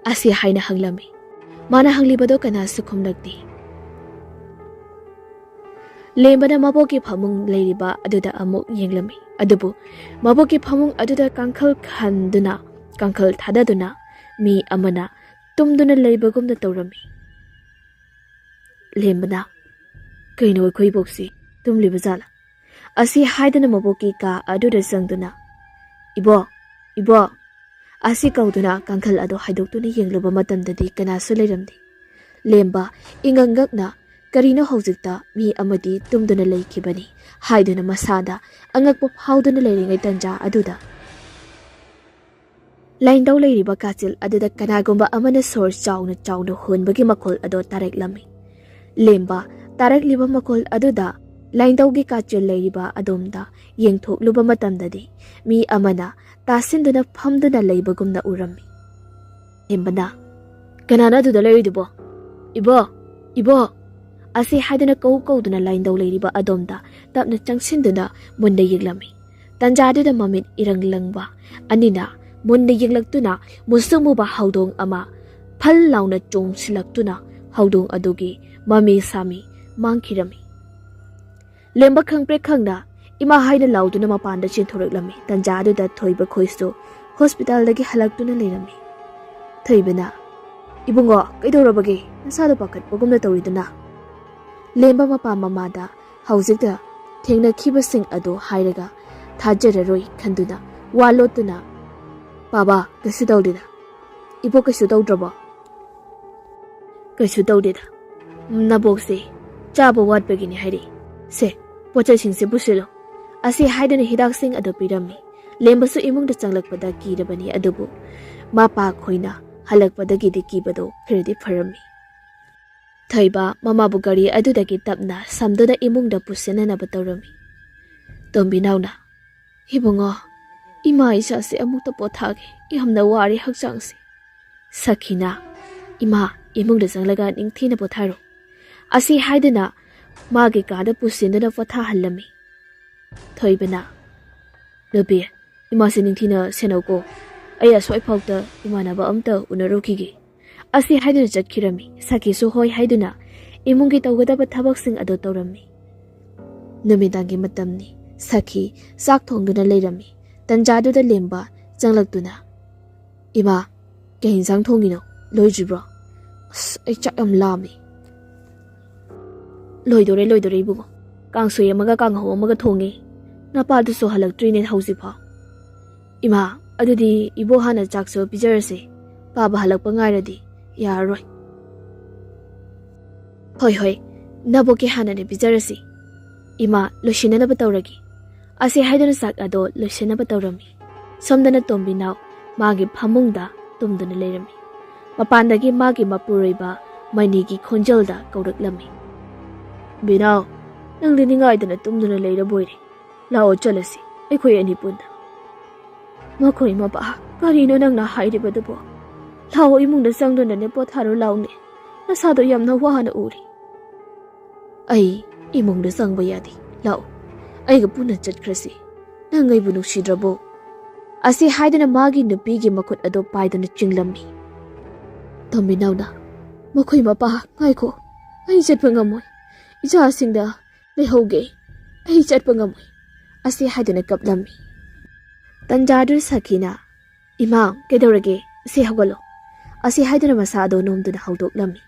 ꯑꯁꯤ ꯍꯥꯏꯅ ꯍꯪꯂꯝꯃꯤ꯫ ꯃꯥꯅ ꯍꯪꯂꯤꯕꯗꯣ ꯀꯅꯥꯁꯨ ꯈꯨꯝꯂꯛꯇꯦ꯫ ꯂꯦꯝꯕꯅ ꯃꯕꯣꯛꯀꯤ ꯐꯃꯨꯡ ꯂꯩꯔꯤꯕ ꯑꯗꯨꯗ ꯑꯃꯨꯛ ꯌꯦꯡꯂꯝꯃꯤ꯫ ꯑꯗꯨꯕꯨ ꯃꯕꯣꯛꯀꯤ ꯐꯃꯨꯡ ꯑꯗꯨꯗ ꯀꯥꯡꯈꯜ ꯈꯟꯗꯨꯅ, ꯀꯥꯡꯈꯜ ꯊꯥꯗꯗꯨꯅ ꯃꯤ ꯑꯃꯅ ꯇꯨꯝꯗꯨꯅ ꯂꯩꯕꯒꯨꯝꯅ ꯇꯧꯔꯝꯃꯤ꯫ ꯂꯦꯝꯕꯅ, "ꯀꯩꯅꯣ, ꯑꯩꯈꯣꯏ ꯏꯕꯣꯛꯁꯤ ꯇꯨꯝꯂꯤꯕ ꯖꯥꯠꯂꯥ?" ꯑꯁꯤ ꯍꯥꯏꯗꯨꯅ ꯃꯕꯣꯛꯀꯤ ꯀꯥ ꯑꯗꯨꯗ ꯆꯪꯗꯨꯅ, "ꯏꯕꯣ, ꯏꯕꯣ!" ꯑꯁꯤ ꯀꯧꯗꯨꯅ ꯀꯥꯡꯈꯜ ꯑꯗꯨ ꯍꯥꯏꯗꯣꯛꯇꯨꯅ ꯌꯦꯡꯂꯨꯕ ꯃꯇꯝꯗꯗꯤ ꯀꯅꯥꯁꯨ ꯂꯩꯔꯝꯗꯦ꯫ ꯂꯦꯝꯕ ꯏꯉꯛ ꯉꯛꯅ, "ꯀꯔꯤꯅꯣ, ꯍꯧꯖꯤꯛꯇ ꯃꯤ ꯑꯃꯗꯤ ꯇꯨꯝꯗꯨꯅ ꯂꯩꯈꯤꯕꯅꯤ" ꯍꯥꯏꯗꯨꯅ ꯃꯁꯥꯗ ꯑꯉꯛꯄ ꯐꯥꯎꯗꯨꯅ ꯂꯩꯔꯤꯉꯩ ꯇꯟꯖꯥ ꯑꯗꯨꯗ, ꯂꯥꯏꯅꯤꯡꯊꯧ ꯂꯩꯔꯤꯕ ꯀꯥꯆꯤꯜ ꯑꯗꯨꯗ ꯀꯅꯥꯒꯨꯝꯕ ꯑꯃꯅ ꯁꯣꯔ ꯆꯥꯎꯅ ꯆꯥꯎꯅ ꯍꯣꯟꯕꯒꯤ ꯃꯈꯣꯜ ꯑꯗꯨ ꯇꯥꯔꯛꯂꯝꯃꯤ꯫ ꯂꯦꯝꯕ ꯇꯥꯔꯛꯂꯤꯕ ꯃꯈꯣꯜ ꯑꯗꯨꯗ ꯂꯥꯏꯅꯤꯡꯊꯧꯒꯤ ꯀꯥꯆꯤꯜ ꯂꯩꯔꯤꯕ ꯑꯗꯣꯝꯗ ꯌꯦꯡꯊꯣꯛꯂꯨꯕ ꯃꯇꯝꯗꯗꯤ ꯃꯤ ꯑꯃꯅ ꯇꯥꯁꯤꯟꯗꯨꯅ ꯐꯝꯗꯨꯅ ꯂꯩꯕꯒꯨꯝꯅ ꯎꯔꯝꯃꯤ꯫ ꯂꯦꯝꯕꯅ, "ꯀꯅꯥꯅꯣ ꯑꯗꯨꯗ ꯂꯩꯔꯤꯗꯨꯕꯣ? ꯏꯕꯣ! ꯏꯕꯣ!" ꯑꯁꯤ ꯍꯥꯏꯗꯨꯅ ꯀꯧ ꯀꯧꯗꯨꯅ ꯂꯥꯏꯟꯗꯧ ꯂꯩꯔꯤꯕ ꯑꯗꯣꯝꯗ ꯇꯞꯅ ꯆꯪꯁꯤꯟꯗꯨꯅ ꯃꯨꯟꯅ ꯌꯦꯡꯂꯝꯃꯤ꯫ ꯇꯟꯖꯥꯗꯨꯗ ꯃꯃꯤꯠ ꯏꯔꯪ ꯂꯪꯕ ꯑꯅꯤꯅ ꯃꯨꯟꯅ ꯌꯦꯡꯂꯛꯇꯨꯅ ꯃꯨꯁꯨꯛ ꯃꯨꯕ ꯍꯧꯗꯣꯡ ꯑꯃ ꯐꯜ ꯂꯥꯎꯅ ꯆꯣꯡꯁꯤꯜꯂꯛꯇꯨꯅ ꯍꯧꯗꯣꯡ ꯑꯗꯨꯒꯤ ꯃꯃꯤ ꯁꯥꯃꯤ ꯃꯥꯡꯈꯤꯔꯝꯃꯤ꯫ ꯂꯦꯝꯕ ꯈꯪꯄ꯭ꯔꯦꯛ ꯈꯪꯅ "ꯏꯃꯥ" ꯍꯥꯏꯅ ꯂꯥꯎꯗꯨꯅ ꯃꯄꯥꯟꯗ ꯆꯦꯟꯊꯣꯔꯛꯂꯝꯃꯤ꯫ ꯇꯟꯖꯥ ꯑꯗꯨꯗ ꯊꯣꯏꯕ ꯈꯣꯏꯁꯨ ꯍꯣꯁꯄꯤꯇꯥꯜꯗꯒꯤ ꯍꯜꯂꯛꯇꯨꯅ ꯂꯩꯔꯝꯃꯤ꯫ ꯊꯣꯏꯕꯅ, "ꯏꯕꯨꯡꯉꯣ, ꯀꯩꯗꯧꯔꯕꯒꯦ? ꯅꯁꯥꯗꯣ ꯄꯥꯈꯠꯄꯒꯨꯝꯅ ꯇꯧꯔꯤꯗꯨꯅ?" ꯂꯦꯝꯕ ꯃꯄꯥ ꯃꯃꯥꯗ ꯍꯧꯖꯤꯛꯇ ꯊꯦꯡꯅꯈꯤꯕꯁꯤꯡ ꯑꯗꯨ ꯍꯥꯏꯔꯒ ꯊꯥꯖꯔꯔꯣꯏ ꯈꯟꯗꯨꯅ ꯋꯥ ꯂꯣꯠꯇꯨꯅ, "ꯕꯥꯕꯥ, ꯀꯩꯁꯨ ꯇꯧꯗꯦꯗ꯫ ꯏꯕꯣꯛ ꯀꯩꯁꯨ ꯇꯧꯗ꯭ꯔꯕꯣ?" "ꯀꯩꯁꯨ ꯇꯧꯗꯦꯗ꯫ ꯅꯕꯣꯛꯁꯦ ꯆꯥꯕ ꯋꯥꯠꯄꯒꯤꯅꯤ ꯍꯥꯏꯔꯤ꯫ ꯁꯦ, ꯄꯣꯠꯆꯩꯁꯤꯡꯁꯦ ꯄꯨꯁꯤꯜꯂꯣ꯫" ꯑꯁꯤ ꯍꯥꯏꯗꯨꯅ ꯍꯤꯗꯥꯛꯁꯤꯡ ꯑꯗꯨ ꯄꯤꯔꯝꯃꯤ꯫ ꯂꯦꯝꯕꯁꯨ ꯏꯃꯨꯡꯗ ꯆꯪꯂꯛꯄꯗ ꯀꯤꯔꯕꯅꯤ, ꯑꯗꯨꯕꯨ ꯃꯄꯥ ꯈꯣꯏꯅ ꯍꯜꯂꯛꯄꯗꯒꯤꯗꯤ ꯀꯤꯕꯗꯣ ꯈꯔꯗꯤ ꯐꯔꯝꯃꯤ꯫ ꯊꯣꯏꯕ ꯃꯃꯥꯕꯨ ꯒꯥꯔꯤ ꯑꯗꯨꯗꯒꯤ ꯇꯞꯅ ꯁꯝꯗꯨꯅ ꯏꯃꯨꯡꯗ ꯄꯨꯁꯤꯟꯅꯅꯕ ꯇꯧꯔꯝꯃꯤ꯫ ꯇꯣꯝꯕꯤꯅꯥꯎꯅ, "ꯏꯕꯨꯡꯉꯣ, ꯏꯃꯥ ꯏꯆꯥꯁꯦ ꯑꯃꯨꯛꯇ ꯄꯣꯊꯥꯒꯦ, ꯌꯥꯝꯅ ꯋꯥꯔꯦ ꯍꯛꯆꯥꯡꯁꯦ꯫" ꯁꯈꯤꯅ, "ꯏꯃꯥ, ꯏꯃꯨꯡꯗ ꯆꯪꯂꯒ ꯅꯤꯡꯊꯤꯅ ꯄꯣꯊꯥꯔꯣ꯫" ꯑꯁꯤ ꯍꯥꯏꯗꯨꯅ ꯃꯥꯒꯤ ꯀꯥꯗ ꯄꯨꯁꯤꯟꯗꯨꯅ ꯄꯣꯊꯥꯍꯜꯂꯝꯃꯤ꯫ ꯊꯣꯏꯕꯅ, "ꯅꯨꯄꯤ, ꯏꯃꯥꯁꯦ ꯅꯤꯡꯊꯤꯅ ꯁꯦꯟꯅꯧꯀꯣ꯫ ꯑꯩ ꯑꯁ꯭ꯋꯥꯏꯐꯥꯎꯗ ꯏꯃꯥꯟꯅꯕ ꯑꯝꯇ ꯎꯅꯔꯨꯈꯤꯒꯦ꯫" ꯑꯁꯤ ꯍꯥꯏꯗꯨꯅ ꯆꯠꯈꯤꯔꯝꯃꯤ꯫ ꯁꯈꯤꯁꯨ ꯍꯣꯏ ꯍꯥꯏꯗꯨꯅ ꯏꯃꯨꯡꯒꯤ ꯇꯧꯒꯗꯕ ꯊꯕꯛꯁꯤꯡ ꯑꯗꯨ ꯇꯧꯔꯝꯃꯤ꯫ ꯅꯨꯃꯤꯗꯥꯡꯒꯤ ꯃꯇꯝꯅꯤ꯫ ꯁꯈꯤ ꯆꯥꯛ ꯊꯣꯡꯗꯨꯅ ꯂꯩꯔꯝꯃꯤ꯫ ꯇꯟꯖꯥꯗꯨꯗ ꯂꯦꯝꯕ ꯆꯪꯂꯛꯇꯨꯅ, "ꯏꯃꯥ, ꯀꯩ ꯏꯟꯁꯥꯡ ꯊꯣꯡꯉꯤꯅꯣ? ꯂꯣꯏꯗ꯭ꯔꯤꯕ꯭ꯔꯣ?" "ꯑꯁ, ꯑꯩ ꯆꯥꯛ ꯌꯥꯝ ꯂꯥꯝꯃꯦ꯫" "ꯂꯣꯏꯗꯣꯔꯦ, ꯂꯣꯏꯗꯣꯔꯦ ꯏꯕꯨꯡꯉꯣ꯫ ꯀꯥꯡꯁꯣꯏ ꯑꯃꯒ ꯀꯥꯡꯍꯧ ꯑꯃꯒ ꯊꯣꯡꯉꯦ꯫ ꯅꯄꯥꯗꯨꯁꯨ ꯍꯜꯂꯛꯇ꯭ꯔꯤꯅꯦ ꯍꯧꯖꯤꯛꯐꯥꯎ꯫" "ꯏꯃꯥ, ꯑꯗꯨꯗꯤ ꯏꯕꯣꯛ ꯍꯥꯟꯅ ꯆꯥꯛꯁꯨ ꯄꯤꯖꯔꯁꯦ꯫ ꯄꯥꯕ ꯍꯜꯂꯛꯄ ꯉꯥꯏꯔꯗꯤ ꯌꯥꯔꯔꯣꯏ꯫" "ꯍꯣꯏ, ꯍꯣꯏ, ꯅꯕꯣꯛꯀꯤ ꯍꯥꯟꯅꯅꯦ ꯄꯤꯖꯔꯁꯤ꯫ ꯏꯃꯥ, ꯂꯣꯏꯁꯤꯟꯅꯅꯕ ꯇꯧꯔꯒꯦ꯫" ꯑꯁꯤ ꯍꯥꯏꯗꯨꯅ ꯆꯥꯛ ꯑꯗꯣ ꯂꯣꯏꯁꯤꯟꯅꯕ ꯇꯧꯔꯝꯃꯤ꯫ ꯁꯣꯝꯗꯅ ꯇꯣꯝꯕꯤꯅꯥꯎ ꯃꯥꯒꯤ ꯐꯃꯨꯡꯗ ꯇꯨꯝꯗꯨꯅ ꯂꯩꯔꯝꯃꯤ꯫ ꯃꯄꯥꯟꯗꯒꯤ ꯃꯥꯒꯤ ꯃꯄꯨꯔꯣꯏꯕ ꯃꯅꯤꯒꯤ ꯈꯣꯟꯖꯦꯜꯗ ꯀꯧꯔꯛꯂꯝꯃꯤ꯫ "ꯕꯤꯅꯥꯎ, ꯅꯪꯗꯤ ꯅꯤꯡꯉꯥꯏꯗꯅ ꯇꯨꯝꯗꯨꯅ ꯂꯩꯔꯕꯣꯏꯔꯦ꯫ ꯂꯥꯛꯑꯣ ꯆꯠꯂꯁꯤ, ꯑꯩꯈꯣꯏ ꯑꯅꯤ ꯄꯨꯟꯅ꯫" "ꯃꯈꯣꯏ ꯃꯄꯥ, ꯀꯔꯤꯅꯣ ꯅꯪꯅ ꯍꯥꯏꯔꯤꯕꯗꯨꯕꯣ? ꯂꯥꯛꯑꯣ, ꯏꯃꯨꯡꯗ ꯆꯪꯗꯨꯅꯅꯦ ꯄꯣꯊꯥꯔꯣ ꯂꯥꯎꯅꯦ꯫ ꯅꯁꯥꯗꯣ ꯌꯥꯝꯅ ꯋꯥꯅ ꯎꯔꯤ꯫" "ꯑꯩ ꯏꯃꯨꯡꯗ ꯆꯪꯕ ꯌꯥꯗꯦ꯫ ꯂꯥꯛꯑꯣ, ꯑꯩꯒ ꯄꯨꯟꯅ ꯆꯠꯈ꯭ꯔꯁꯤ꯫ ꯅꯪ ꯑꯩꯕꯨ ꯅꯨꯡꯁꯤꯗ꯭ꯔꯕꯣ?" ꯑꯁꯤ ꯍꯥꯏꯗꯨꯅ ꯃꯥꯒꯤ ꯅꯨꯄꯤꯒꯤ ꯃꯈꯨꯠ ꯑꯗꯨ ꯄꯥꯏꯗꯨꯅ ꯆꯤꯡꯂꯝꯃꯤ꯫ ꯇꯣꯝꯕꯤꯅꯥꯎꯅ, "ꯃꯈꯣꯏ ꯃꯄꯥ, ꯉꯥꯏꯈꯣ, ꯑꯩ ꯆꯠꯄ ꯉꯝꯃꯣꯏ꯫ ꯏꯆꯥꯁꯤꯡꯗ ꯂꯩꯍꯧꯒꯦ꯫ ꯑꯩ ꯆꯠꯄ ꯉꯝꯃꯣꯏ," ꯑꯁꯤ ꯍꯥꯏꯗꯨꯅ ꯀꯞꯂꯝꯃꯤ꯫ ꯇꯟꯖꯥꯗꯨ ꯁꯈꯤꯅ, "ꯏꯃꯥ, ꯀꯩꯗꯧꯔꯒꯦ? ꯁꯦ, ꯍꯧꯒꯠꯂꯣ," ꯑꯁꯤ ꯍꯥꯏꯗꯨꯅ ꯃꯁꯥ ꯑꯗꯨ ꯅꯣꯝꯗꯨꯅ ꯍꯧꯗꯣꯛꯂꯝꯃꯤ꯫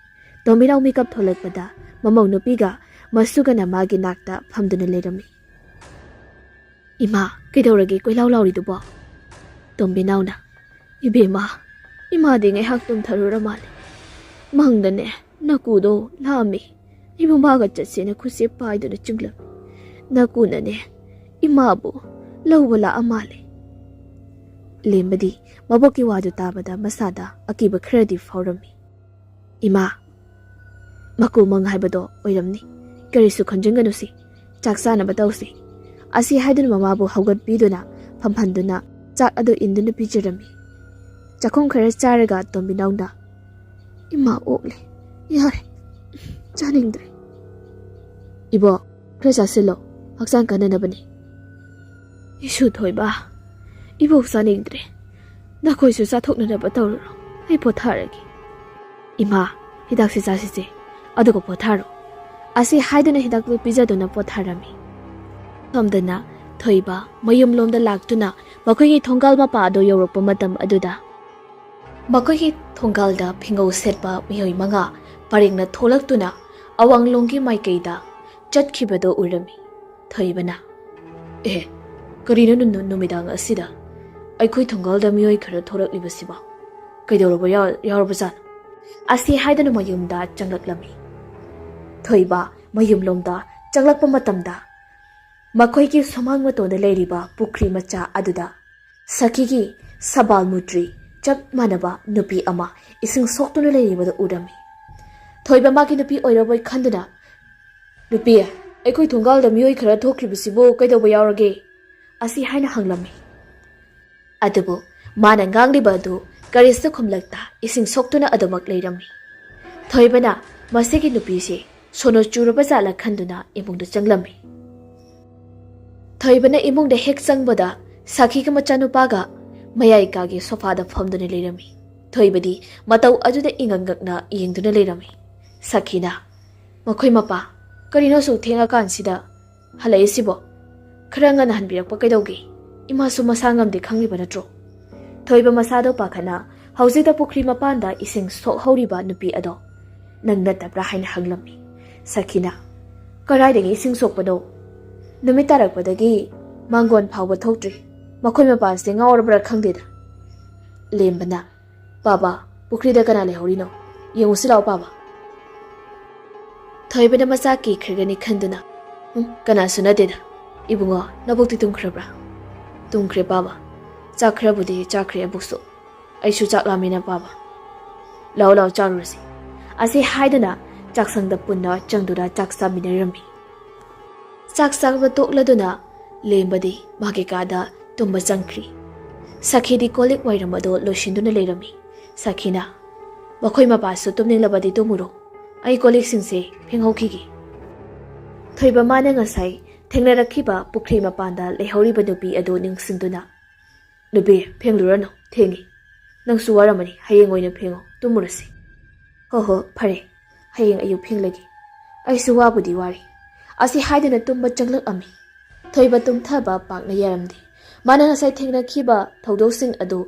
ꯇꯣꯝꯕꯤꯅꯥꯎ ꯃꯤꯀꯞ ꯊꯣꯛꯂꯛꯄꯗ ꯃꯃꯧ ꯅꯨꯄꯤꯒ ꯃꯁꯨꯒꯅ ꯃꯥꯒꯤ ꯅꯥꯛꯇ ꯐꯝꯗꯨꯅ ꯂꯩꯔꯝꯃꯤ꯫ "ꯏꯃꯥ, ꯀꯩꯗꯧꯔꯒꯦ ꯀꯣꯏꯂꯥꯎ ꯂꯥꯎꯔꯤꯗꯨꯕꯣ?" ꯇꯣꯝꯕꯤꯅꯥꯎꯅ, "ꯏꯕꯦꯝꯃ, ꯏꯃꯥꯗꯤ ꯉꯥꯏꯍꯥꯛ ꯇꯨꯝꯊꯔꯨꯔ ꯃꯥꯜꯂꯦ꯫ ꯃꯪꯗꯅꯦ, ꯅꯀꯨꯗꯣ ꯂꯥꯛꯑꯝꯃꯤ꯫ ꯏꯕꯨꯡ ꯃꯥꯒ ꯆꯠꯁꯦꯅ ꯈꯨꯠꯁꯦ ꯄꯥꯏꯗꯨꯅ ꯆꯤꯡꯂꯝꯃꯤ꯫ ꯅꯀꯨꯅꯅꯦ, ꯏꯃꯥꯕꯨ ꯂꯧꯕ ꯂꯥꯛꯑ ꯃꯥꯜꯂꯦ꯫" ꯂꯦꯝꯕꯗꯤ ꯃꯕꯣꯛꯀꯤ ꯋꯥꯗꯨ ꯇꯥꯕꯗ ꯃꯁꯥꯗ ꯑꯀꯤꯕ ꯈꯔꯗꯤ ꯐꯥꯎꯔꯝꯃꯤ꯫ "ꯏꯃꯥ, ꯃꯀꯨ ꯃꯪ ꯍꯥꯏꯕꯗꯣ ꯑꯣꯏꯔꯝꯅꯤ꯫ ꯀꯔꯤꯁꯨ ꯈꯟꯖꯤꯟꯒꯅꯨꯁꯤ꯫ ꯆꯥꯛ ꯆꯥꯅꯕ ꯇꯧꯁꯤ," ꯑꯁꯤ ꯍꯥꯏꯗꯨꯅ ꯃꯃꯥꯕꯨ ꯍꯧꯒꯠꯄꯤꯗꯨꯅ ꯐꯝꯍꯟꯗꯨꯅ ꯆꯥꯛ ꯑꯗꯨ ꯏꯟꯗꯨꯅ ꯄꯤꯖꯔꯝꯃꯤ꯫ ꯆꯥꯛꯈꯨꯝ ꯈꯔ ꯆꯥꯔꯒ ꯇꯣꯝꯕꯤꯅꯥꯎꯅ, "ꯏꯃꯥ ꯑꯣꯛꯂꯦ꯫ ꯌꯥꯔꯦ꯫ ꯆꯥꯅꯤꯡꯗ꯭ꯔꯦ꯫" "ꯏꯕꯣ, ꯈꯔ ꯆꯥꯁꯤꯜꯂꯣ꯫ ꯍꯛꯆꯥꯡ ꯀꯟꯅꯅꯕꯅꯤ꯫" "ꯏꯁꯨ ꯊꯣꯏꯕ, ꯏꯕꯣꯛ ꯆꯥꯅꯤꯡꯗ꯭ꯔꯦ꯫ ꯅꯈꯣꯏꯁꯨ ꯆꯥꯊꯣꯛꯅꯅꯕ ꯇꯧꯔꯨꯔꯣ꯫ ꯑꯩ ꯄꯣꯊꯥꯔꯒꯦ꯫" "ꯏꯃꯥ, ꯍꯤꯗꯥꯛꯁꯦ ꯆꯥꯁꯤꯁꯦ, ꯑꯗꯨꯒ ꯄꯣꯊꯥꯔꯣ," ꯑꯁꯤ ꯍꯥꯏꯗꯨꯅ ꯍꯤꯗꯥꯛꯇꯨ ꯄꯤꯖꯗꯨꯅ ꯄꯣꯊꯥꯔꯝꯃꯤ꯫ ꯁꯣꯝꯗꯅ ꯊꯣꯏꯕ ꯃꯌꯨꯝꯂꯣꯝꯗ ꯂꯥꯛꯇꯨꯅ ꯃꯈꯣꯏꯒꯤ ꯊꯣꯡꯒꯥꯜ ꯃꯄꯥ ꯑꯗꯨ ꯌꯧꯔꯛꯄ ꯃꯇꯝ ꯑꯗꯨꯗ ꯃꯈꯣꯏꯒꯤ ꯊꯣꯡꯒꯥꯜꯗ ꯐꯤꯉꯧ ꯁꯦꯠꯄ ꯃꯤꯑꯣꯏ ꯃꯉꯥ ꯄꯔꯦꯡꯅ ꯊꯣꯛꯂꯛꯇꯨꯅ ꯑꯋꯥꯡꯂꯣꯝꯒꯤ ꯃꯥꯏꯀꯩꯗ ꯆꯠꯈꯤꯕꯗꯨ ꯎꯔꯝꯃꯤ꯫ ꯊꯣꯏꯕꯅ, "ꯑꯦ, ꯀꯔꯤꯅꯣ ꯅꯨ-, ꯅꯨꯃꯤꯗꯥꯡ ꯑꯁꯤꯗ ꯑꯩꯈꯣꯏ ꯊꯣꯡꯒꯥꯜꯗ ꯃꯤꯑꯣꯏ ꯈꯔ ꯊꯣꯛꯂꯛꯂꯤꯕꯁꯤꯕꯣ? ꯀꯩꯗꯧꯔꯕ ꯌꯥꯎ-, ꯌꯥꯎꯔꯕꯖꯥꯠꯅꯣ?" ꯑꯁꯤ ꯍꯥꯏꯗꯨꯅ ꯃꯌꯨꯝꯗ ꯆꯪꯂꯛꯂꯝꯃꯤ꯫ ꯊꯣꯏꯕ ꯃꯌꯨꯝꯂꯣꯝꯗ ꯆꯪꯂꯛꯄ ꯃꯇꯝꯗ ꯃꯈꯣꯏꯒꯤ ꯁꯨꯃꯥꯡ ꯃꯇꯣꯟꯗ ꯂꯩꯔꯤꯕ ꯄꯨꯈ꯭ꯔꯤ ꯃꯆꯥ ꯑꯗꯨꯗ ꯁꯈꯤꯒꯤ ꯁꯕꯥꯜ ꯃꯨꯇ꯭ꯔꯤ ꯆꯞ ꯃꯥꯟꯅꯕ ꯅꯨꯄꯤ ꯑꯃ ꯏꯁꯤꯡ ꯁꯣꯛꯇꯨꯅ ꯂꯩꯔꯤꯕꯗꯨ ꯎꯔꯝꯃꯤ꯫ ꯊꯣꯏꯕ ꯃꯥꯒꯤ ꯅꯨꯄꯤ ꯑꯣꯏꯔꯕꯣꯏ ꯈꯟꯗꯨꯅ, "ꯅꯨꯄꯤ, ꯑꯩꯈꯣꯏ ꯊꯣꯡꯒꯥꯜꯗ ꯃꯤꯑꯣꯏ ꯈꯔ ꯊꯣꯛꯈ꯭ꯔꯤꯕꯁꯤꯕꯨ ꯀꯩꯗꯧꯕ ꯌꯥꯎꯔꯒꯦ?" ꯑꯁꯤ ꯍꯥꯏꯅ ꯍꯪꯂꯝꯃꯤ꯫ ꯑꯗꯨꯕꯨ ꯃꯥꯅ ꯉꯥꯡꯂꯤꯕ ꯑꯗꯨ ꯀꯔꯤꯁꯨ ꯈꯨꯝꯂꯛꯇ ꯏꯁꯤꯡ ꯁꯣꯛꯇꯨꯅ ꯑꯗꯨꯃꯛ ꯂꯩꯔꯝꯃꯤ꯫ ꯊꯣꯏꯕꯅ ꯃꯁꯤꯒꯤ ꯅꯨꯄꯤꯁꯤ ꯁꯣꯅꯣ ꯆꯨꯔꯕ ꯖꯥꯠꯂ ꯈꯟꯗꯨꯅ ꯏꯃꯨꯡꯗ ꯆꯪꯂꯝꯃꯤ꯫ ꯊꯣꯏꯕꯅ ꯏꯃꯨꯡꯗ ꯍꯦꯛ ꯆꯪꯕꯗ ꯁꯥꯈꯤꯒ ꯃꯆꯥꯅꯨꯄꯥꯒ ꯃꯌꯥꯏ ꯀꯥꯒꯤ ꯁꯣꯐꯥꯗ ꯐꯝꯗꯨꯅ ꯂꯩꯔꯝꯃꯤ꯫ ꯊꯣꯏꯕꯗꯤ ꯃꯇꯧ ꯑꯗꯨꯗ ꯏꯉꯛꯉꯛꯅ ꯌꯦꯡꯗꯨꯅ ꯂꯩꯔꯝꯃꯤ꯫ ꯁꯥꯈꯤꯅ, "ꯃꯈꯣꯏ ꯃꯄꯥ, ꯀꯔꯤꯅꯣ ꯑꯁꯨꯛ ꯊꯦꯡꯉꯀꯥꯟꯁꯤꯗ ꯍꯜꯂꯛꯏꯁꯤꯕꯣ? ꯈꯔ ꯉꯟꯅ ꯍꯟꯕꯤꯔꯛꯄ ꯀꯩꯗꯧꯒꯦ? ꯏꯃꯥꯁꯨ ꯃꯁꯥ ꯉꯝꯗꯦ ꯈꯪꯂꯤꯕ ꯅꯠꯇ꯭ꯔꯣ?" ꯊꯣꯏꯕ ꯃꯁꯥꯗꯣ ꯄꯥꯈꯠꯅ ꯍꯧꯖꯤꯛꯇ ꯄꯨꯈ꯭ꯔꯤ ꯃꯄꯥꯟꯗ ꯏꯁꯤꯡ ꯁꯣꯛꯍꯧꯔꯤꯕ ꯅꯨꯄꯤ ꯑꯗꯣ ꯅꯪ ꯅꯠꯇꯕ꯭ꯔꯥ ꯍꯥꯏꯅ ꯍꯪꯂꯝꯃꯤ꯫ ꯁꯥꯈꯤꯅ, "ꯀꯗꯥꯏꯗꯒꯤ ꯏꯁꯤꯡ ꯁꯣꯛꯄꯅꯣ? ꯅꯨꯃꯤꯠ ꯇꯥꯔꯛꯄꯗꯒꯤ ꯃꯥꯡꯒꯣꯟ ꯐꯥꯎꯕ ꯊꯣꯛꯇ꯭ꯔꯤ꯫ ꯃꯈꯣꯏ ꯃꯄꯥꯁꯦ ꯉꯥꯎꯔꯕ꯭ꯔꯥ ꯈꯪꯗꯦꯗ꯫" ꯂꯦꯝꯕꯅ, "ꯄꯥꯕ, ꯄꯨꯈ꯭ꯔꯤꯗ ꯀꯅꯥ ꯂꯩꯍꯧꯔꯤꯅꯣ? ꯌꯦꯡꯉꯨꯁꯤ ꯂꯥꯛꯑꯣ, ꯄꯥꯕ꯫" ꯊꯣꯏꯕꯅ ꯃꯆꯥ ꯀꯤꯈ꯭ꯔꯒꯅꯤ ꯈꯟꯗꯨꯅ, "ꯎꯝ, ꯀꯅꯥꯁꯨ ꯅꯠꯇꯦꯗ꯫ ꯏꯕꯨꯡꯉꯣ, ꯅꯕꯨꯛꯇꯤ ꯇꯨꯝꯈ꯭ꯔꯕ꯭ꯔꯥ?" "ꯇꯨꯝꯈ꯭ꯔꯦ, ꯄꯥꯕ꯫ ꯆꯥꯛ ꯈꯔꯕꯨꯗꯤ ꯆꯥꯈ꯭ꯔꯦ ꯑꯕꯨꯛꯁꯨ꯫ ꯑꯩꯁꯨ ꯆꯥꯛ ꯂꯥꯝꯃꯤꯅ, ꯄꯥꯕ꯫ ꯂꯥꯛꯑꯣ, ꯂꯥꯛꯑꯣ, ꯆꯥꯔꯨꯔꯁꯤ꯫" ꯑꯁꯤ ꯍꯥꯏꯗꯨꯅ ꯆꯥꯛꯁꯪꯗ ꯄꯨꯟꯅ ꯆꯪꯗꯨꯅ ꯆꯥꯛ ꯆꯥꯃꯤꯟꯅꯔꯝꯃꯤ꯫ ꯆꯥꯛ ꯆꯥꯕ ꯇꯣꯛꯂꯗꯨꯅ ꯂꯦꯝꯕꯗꯤ ꯃꯥꯒꯤ ꯀꯥꯗ ꯇꯨꯝꯕ ꯆꯪꯈ꯭ꯔꯤ꯫ ꯁꯈꯤꯗꯤ ꯀꯣꯜ ꯂꯤꯛ ꯋꯥꯏꯔꯝ ꯑꯗꯨ ꯂꯣꯏꯁꯤꯟꯗꯨꯅ ꯂꯩꯔꯝꯃꯤ꯫ ꯁꯈꯤꯅ, "ꯃꯈꯣꯏ ꯃꯄꯥꯁꯨ ꯇꯨꯝꯅꯤꯡꯂꯕꯗꯤ ꯇꯨꯝꯃꯨꯔꯣ꯫ ꯑꯩ ꯀꯣꯜ ꯂꯤꯛꯁꯤꯡꯁꯦ ꯐꯦꯡꯍꯧꯈꯤꯒꯦ꯫" ꯊꯣꯏꯕ ꯃꯥꯅ ꯉꯁꯥꯏ ꯊꯦꯡꯅꯔꯛꯈꯤꯕ ꯄꯨꯈ꯭ꯔꯤ ꯃꯄꯥꯟꯗ ꯂꯩꯍꯧꯔꯤꯕ ꯅꯨꯄꯤ ꯑꯗꯨ ꯅꯤꯡꯁꯤꯡꯗꯨꯅ, "ꯅꯨꯄꯤ, ꯐꯦꯡꯂꯨꯔꯅꯨ, ꯊꯦꯡꯉꯤ꯫ ꯅꯪꯁꯨ ꯋꯥꯔꯝꯃꯅꯤ, ꯍꯌꯦꯡ ꯑꯣꯏꯅ ꯐꯦꯡꯉꯣ, ꯇꯨꯝꯃꯨꯔꯁꯤ꯫" "ꯍꯣ ꯍꯣ, ꯐꯔꯦ, ꯍꯌꯦꯡ ꯑꯌꯨꯛ ꯐꯦꯡꯂꯒꯦ꯫ ꯑꯩꯁꯨ ꯋꯥꯕꯨꯗꯤ ꯋꯥꯔꯦ꯫" ꯑꯁꯤ ꯍꯥꯏꯗꯨꯅ ꯇꯨꯝꯕ ꯆꯪꯂꯛꯂꯝꯃꯤ꯫ ꯊꯣꯏꯕ ꯇꯨꯝꯊꯕ ꯄꯥꯛꯅ ꯌꯥꯔꯝꯗꯦ꯫ ꯃꯥꯅ ꯉꯁꯥꯏ ꯊꯦꯡꯅꯈꯤꯕ ꯊꯧꯗꯣꯛꯁꯤꯡ ꯑꯗꯨ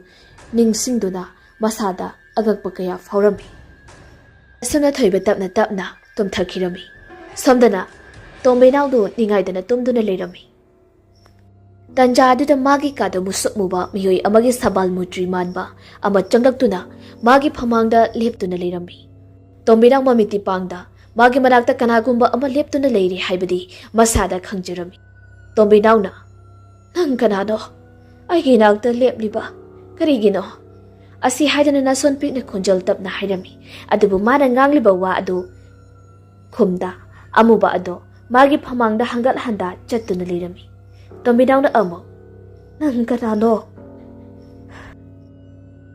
ꯅꯤꯡꯁꯤꯡꯗꯨꯅ ꯃꯁꯥꯗ ꯑꯉꯛꯄ ꯀꯌꯥ ꯐꯥꯎꯔꯝꯃꯤ꯫ ꯑꯁꯨꯝꯅ ꯊꯣꯏꯕ ꯇꯞꯅ ꯇꯞꯅ ꯇꯨꯝꯊꯈꯤꯔꯝꯃꯤ꯫ ꯁꯣꯝꯗꯅ ꯇꯣꯝꯕꯩꯅꯥꯎꯗꯨ ꯅꯤꯡꯉꯥꯏꯗꯅ ꯇꯨꯝꯗꯨꯅ ꯂꯩꯔꯝꯃꯤ꯫ ꯇꯟꯖꯥ ꯑꯗꯨꯗ ꯃꯥꯒꯤ ꯀꯥꯗ ꯃꯨꯁꯨꯛ ꯃꯨꯕ ꯃꯤꯑꯣꯏ ꯑꯃꯒꯤ ꯁꯕꯥꯜ ꯃꯨꯇ꯭ꯔꯤ ꯃꯥꯟꯕ ꯑꯃ ꯆꯪꯂꯛꯇꯨꯅ ꯃꯥꯒꯤ ꯐꯃꯥꯡꯗ ꯂꯦꯞꯇꯨꯅ ꯂꯩꯔꯝꯃꯤ꯫ ꯇꯣꯝꯕꯤꯅꯥꯎ ꯃꯃꯤꯠꯇꯤ ꯄꯥꯡꯗ ꯃꯥꯒꯤ ꯃꯅꯥꯛꯇ ꯀꯅꯥꯒꯨꯝꯕ ꯑꯃ ꯂꯦꯞꯇꯨꯅ ꯂꯩꯔꯤ ꯍꯥꯏꯕꯗꯤ ꯃꯁꯥꯗ ꯈꯪꯖꯔꯝꯃꯤ꯫ ꯇꯣꯝꯕꯤꯅꯥꯎꯅ, "ꯅꯪ ꯀꯅꯥꯅꯣ? ꯑꯩꯒꯤ ꯏꯅꯥꯛꯇ ꯂꯦꯞꯂꯤꯕ ꯀꯔꯤꯒꯤꯅꯣ?" ꯑꯁꯤ ꯍꯥꯏꯗꯅ ꯅꯥꯁꯣꯟ ꯄꯤꯛꯅ ꯈꯣꯟꯖꯦꯜ ꯇꯞꯅ ꯍꯥꯏꯔꯝꯃꯤ꯫ ꯑꯗꯨꯕꯨ ꯃꯥꯅ ꯉꯥꯡꯂꯤꯕ ꯋꯥ ꯑꯗꯨ ꯈꯨꯝꯗ ꯑꯃꯨꯕ ꯑꯗꯣ ꯃꯥꯒꯤ ꯐꯃꯥꯡꯗ ꯍꯪꯒꯠ ꯍꯟꯗ ꯆꯠꯇꯨꯅ ꯂꯩꯔꯝꯃꯤ꯫ ꯇꯣꯝꯕꯤꯅꯥꯎꯅ ꯑꯃꯨꯛ, "ꯅꯪ ꯀꯅꯥꯅꯣ?"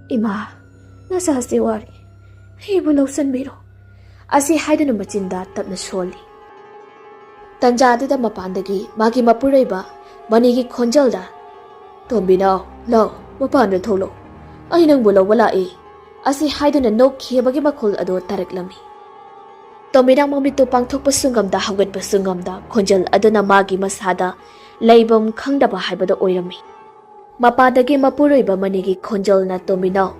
"ꯏꯃꯥ, ꯅꯆꯥꯁꯦ ꯋꯥꯔꯦ꯫ ꯑꯩꯕꯨ ꯂꯧꯁꯤꯟꯕꯤꯔꯣ꯫ ꯑꯁꯤ ꯍꯥꯏꯗꯨꯅ ꯃꯆꯤꯟꯗ ꯇꯞꯅ ꯁꯣꯜꯂꯤ꯫ ꯇꯟꯖꯥ ꯑꯗꯨꯗ ꯃꯄꯥꯟꯗꯒꯤ ꯃꯥꯒꯤ ꯃꯄꯨꯔꯣꯏꯕ ꯃꯅꯤꯒꯤ ꯈꯣꯟꯖꯦꯜꯗ, "ꯇꯣꯝꯕꯤꯅꯥꯎ, ꯂꯥꯛꯑꯣ, ꯃꯄꯥꯟꯗ ꯊꯣꯛꯂꯛꯑꯣ, ꯑꯩ ꯅꯪꯕꯨ ꯂꯧꯕ ꯂꯥꯛꯏ" ꯑꯁꯤ ꯍꯥꯏꯗꯨꯅ ꯅꯣꯛꯈꯤꯕꯒꯤ ꯃꯈꯣꯜ ꯑꯗꯨ ꯇꯥꯔꯛꯂꯝꯃꯤ꯫ ꯇꯣꯝꯕꯤꯅꯥꯎ ꯃꯃꯤꯠꯇꯨ ꯄꯥꯡꯊꯣꯛꯄꯁꯨ ꯉꯝꯗ, ꯍꯧꯒꯠꯄꯁꯨ ꯉꯝꯗ, ꯈꯣꯟꯖꯦꯜ ꯑꯗꯨꯅ ꯃꯥꯒꯤ ꯃꯁꯥꯗ ꯂꯩꯐꯝ ꯈꯪꯗꯕ ꯍꯥꯏꯕꯗꯨ ꯑꯣꯏꯔꯝꯃꯤ꯫ ꯃꯄꯥꯟꯗꯒꯤ ꯃꯄꯨꯔꯣꯏꯕ ꯃꯅꯤꯒꯤ ꯈꯣꯟꯖꯦꯜꯅ, "ꯇꯣꯝꯕꯤꯅꯥꯎ,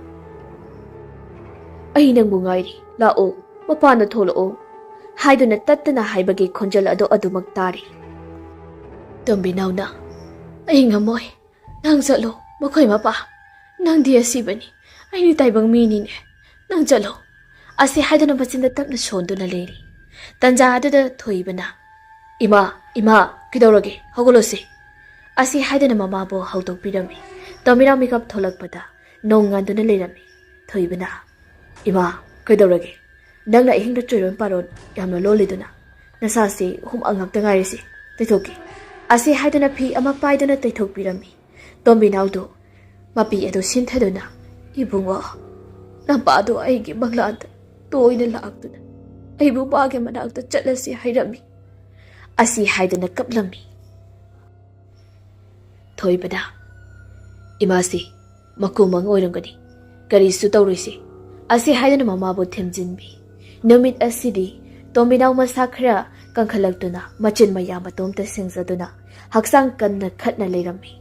ꯑꯩ ꯅꯪꯕꯨ ꯉꯥꯏꯔꯤ, ꯂꯥꯛꯑꯣ, ꯃꯄꯥꯟꯗ ꯊꯣꯛꯂꯛꯑꯣ" ꯍꯥꯏꯗꯨꯅ ꯇꯠꯇꯅ ꯍꯥꯏꯕꯒꯤ ꯈꯣꯟꯖꯦꯜ ꯑꯗꯨ ꯑꯗꯨꯃꯛ ꯇꯥꯔꯤ꯫ ꯇꯣꯝꯕꯤꯅꯥꯎꯅ, "ꯑꯩ ꯉꯝꯃꯣꯏ, ꯅꯪ ꯆꯠꯂꯣ, ꯃꯈꯣꯏ ꯃꯄꯥ, ꯅꯪꯗꯤ ꯑꯁꯤꯕꯅꯤ, ꯑꯩꯗꯤ ꯇꯥꯏꯕꯪ ꯃꯤꯅꯤꯅꯦ, ꯅꯪ ꯆꯠꯂꯣ" ꯑꯁꯤ ꯍꯥꯏꯗꯨꯅ ꯃꯆꯤꯟꯗ ꯇꯞꯅ ꯁꯣꯟꯗꯨꯅ ꯂꯩꯔꯤ꯫ ꯇꯟꯖꯥ ꯑꯗꯨꯗ ꯊꯣꯏꯕꯅ, "ꯏꯃꯥ, ꯏꯃꯥ, ꯀꯩꯗꯧꯔꯒꯦ? ꯍꯧꯒꯠꯂꯣꯁꯦ" ꯑꯁꯤ ꯍꯥꯏꯗꯨꯅ ꯃꯃꯥꯕꯨ ꯍꯧꯗꯣꯛꯄꯤꯔꯝꯃꯤ꯫ ꯇꯣꯝꯕꯤꯅꯥꯎ ꯃꯤꯀꯞ ꯊꯣꯛꯂꯛꯄꯗ ꯅꯣꯡ ꯉꯥꯟꯗꯨꯅ ꯂꯩꯔꯝꯃꯤ꯫ ꯊꯣꯏꯕꯅ, "ꯏꯃꯥ, ꯀꯩꯗꯧꯔꯒꯦ? ꯅꯪꯅ ꯑꯍꯤꯡꯗ ꯆꯣꯏꯔꯣꯟ ꯄꯥꯔꯣꯟ ꯌꯥꯝꯅ ꯂꯣꯜꯂꯤꯗꯨꯅ? ꯅꯁꯥꯁꯤ ꯍꯨꯃꯥꯡ ꯉꯥꯛꯇ ꯉꯥꯏꯔꯤꯁꯤ, ꯇꯩꯊꯣꯛꯀꯦ" ꯑꯁꯤ ꯍꯥꯏꯗꯨꯅ ꯐꯤ ꯑꯃ ꯄꯥꯏꯗꯨꯅ ꯇꯩꯊꯣꯛꯄꯤꯔꯝꯃꯤ꯫ ꯇꯣꯝꯕꯤꯅꯥꯎꯗꯨ ꯃꯄꯤ ꯑꯗꯨ ꯁꯤꯟꯊꯗꯨꯅ, "ꯏꯕꯨꯡꯉꯣ, ꯅꯄꯥꯗꯨ ꯑꯩꯒꯤ ꯃꯪꯂꯥꯟꯗ ꯇꯣꯏꯅ ꯂꯥꯛꯇꯨꯅ ꯑꯩꯕꯨ ꯃꯥꯒꯤ ꯃꯅꯥꯛꯇ ꯆꯠꯂꯁꯤ ꯍꯥꯏꯔꯝꯃꯤ" ꯑꯁꯤ ꯍꯥꯏꯗꯨꯅ ꯀꯞꯂꯝꯃꯤ꯫ ꯊꯣꯏꯕꯅ, "ꯏꯃꯥꯁꯤ ꯃꯀꯨ ꯃꯪ ꯑꯣꯏꯔꯝꯒꯅꯤ, ꯀꯔꯤꯁꯨ ꯇꯧꯔꯣꯏꯁꯤ" ꯑꯁꯤ ꯍꯥꯏꯗꯨꯅ ꯃꯃꯥꯕꯨ ꯊꯦꯝꯖꯤꯟꯕꯤ꯫ ꯅꯨꯃꯤꯠ ꯑꯁꯤꯗꯤ ꯇꯣꯝꯕꯤꯅꯥꯎ ꯃꯁꯥ ꯈꯔ ꯀꯟꯈꯠꯂꯛꯇꯨꯅ ꯃꯆꯤꯟ ꯃꯌꯥ ꯃꯇꯣꯝꯇ ꯁꯦꯡꯖꯗꯨꯅ ꯍꯛꯆꯥꯡ ꯀꯟꯅ ꯈꯠꯅ ꯂꯩꯔꯝꯃꯤ꯫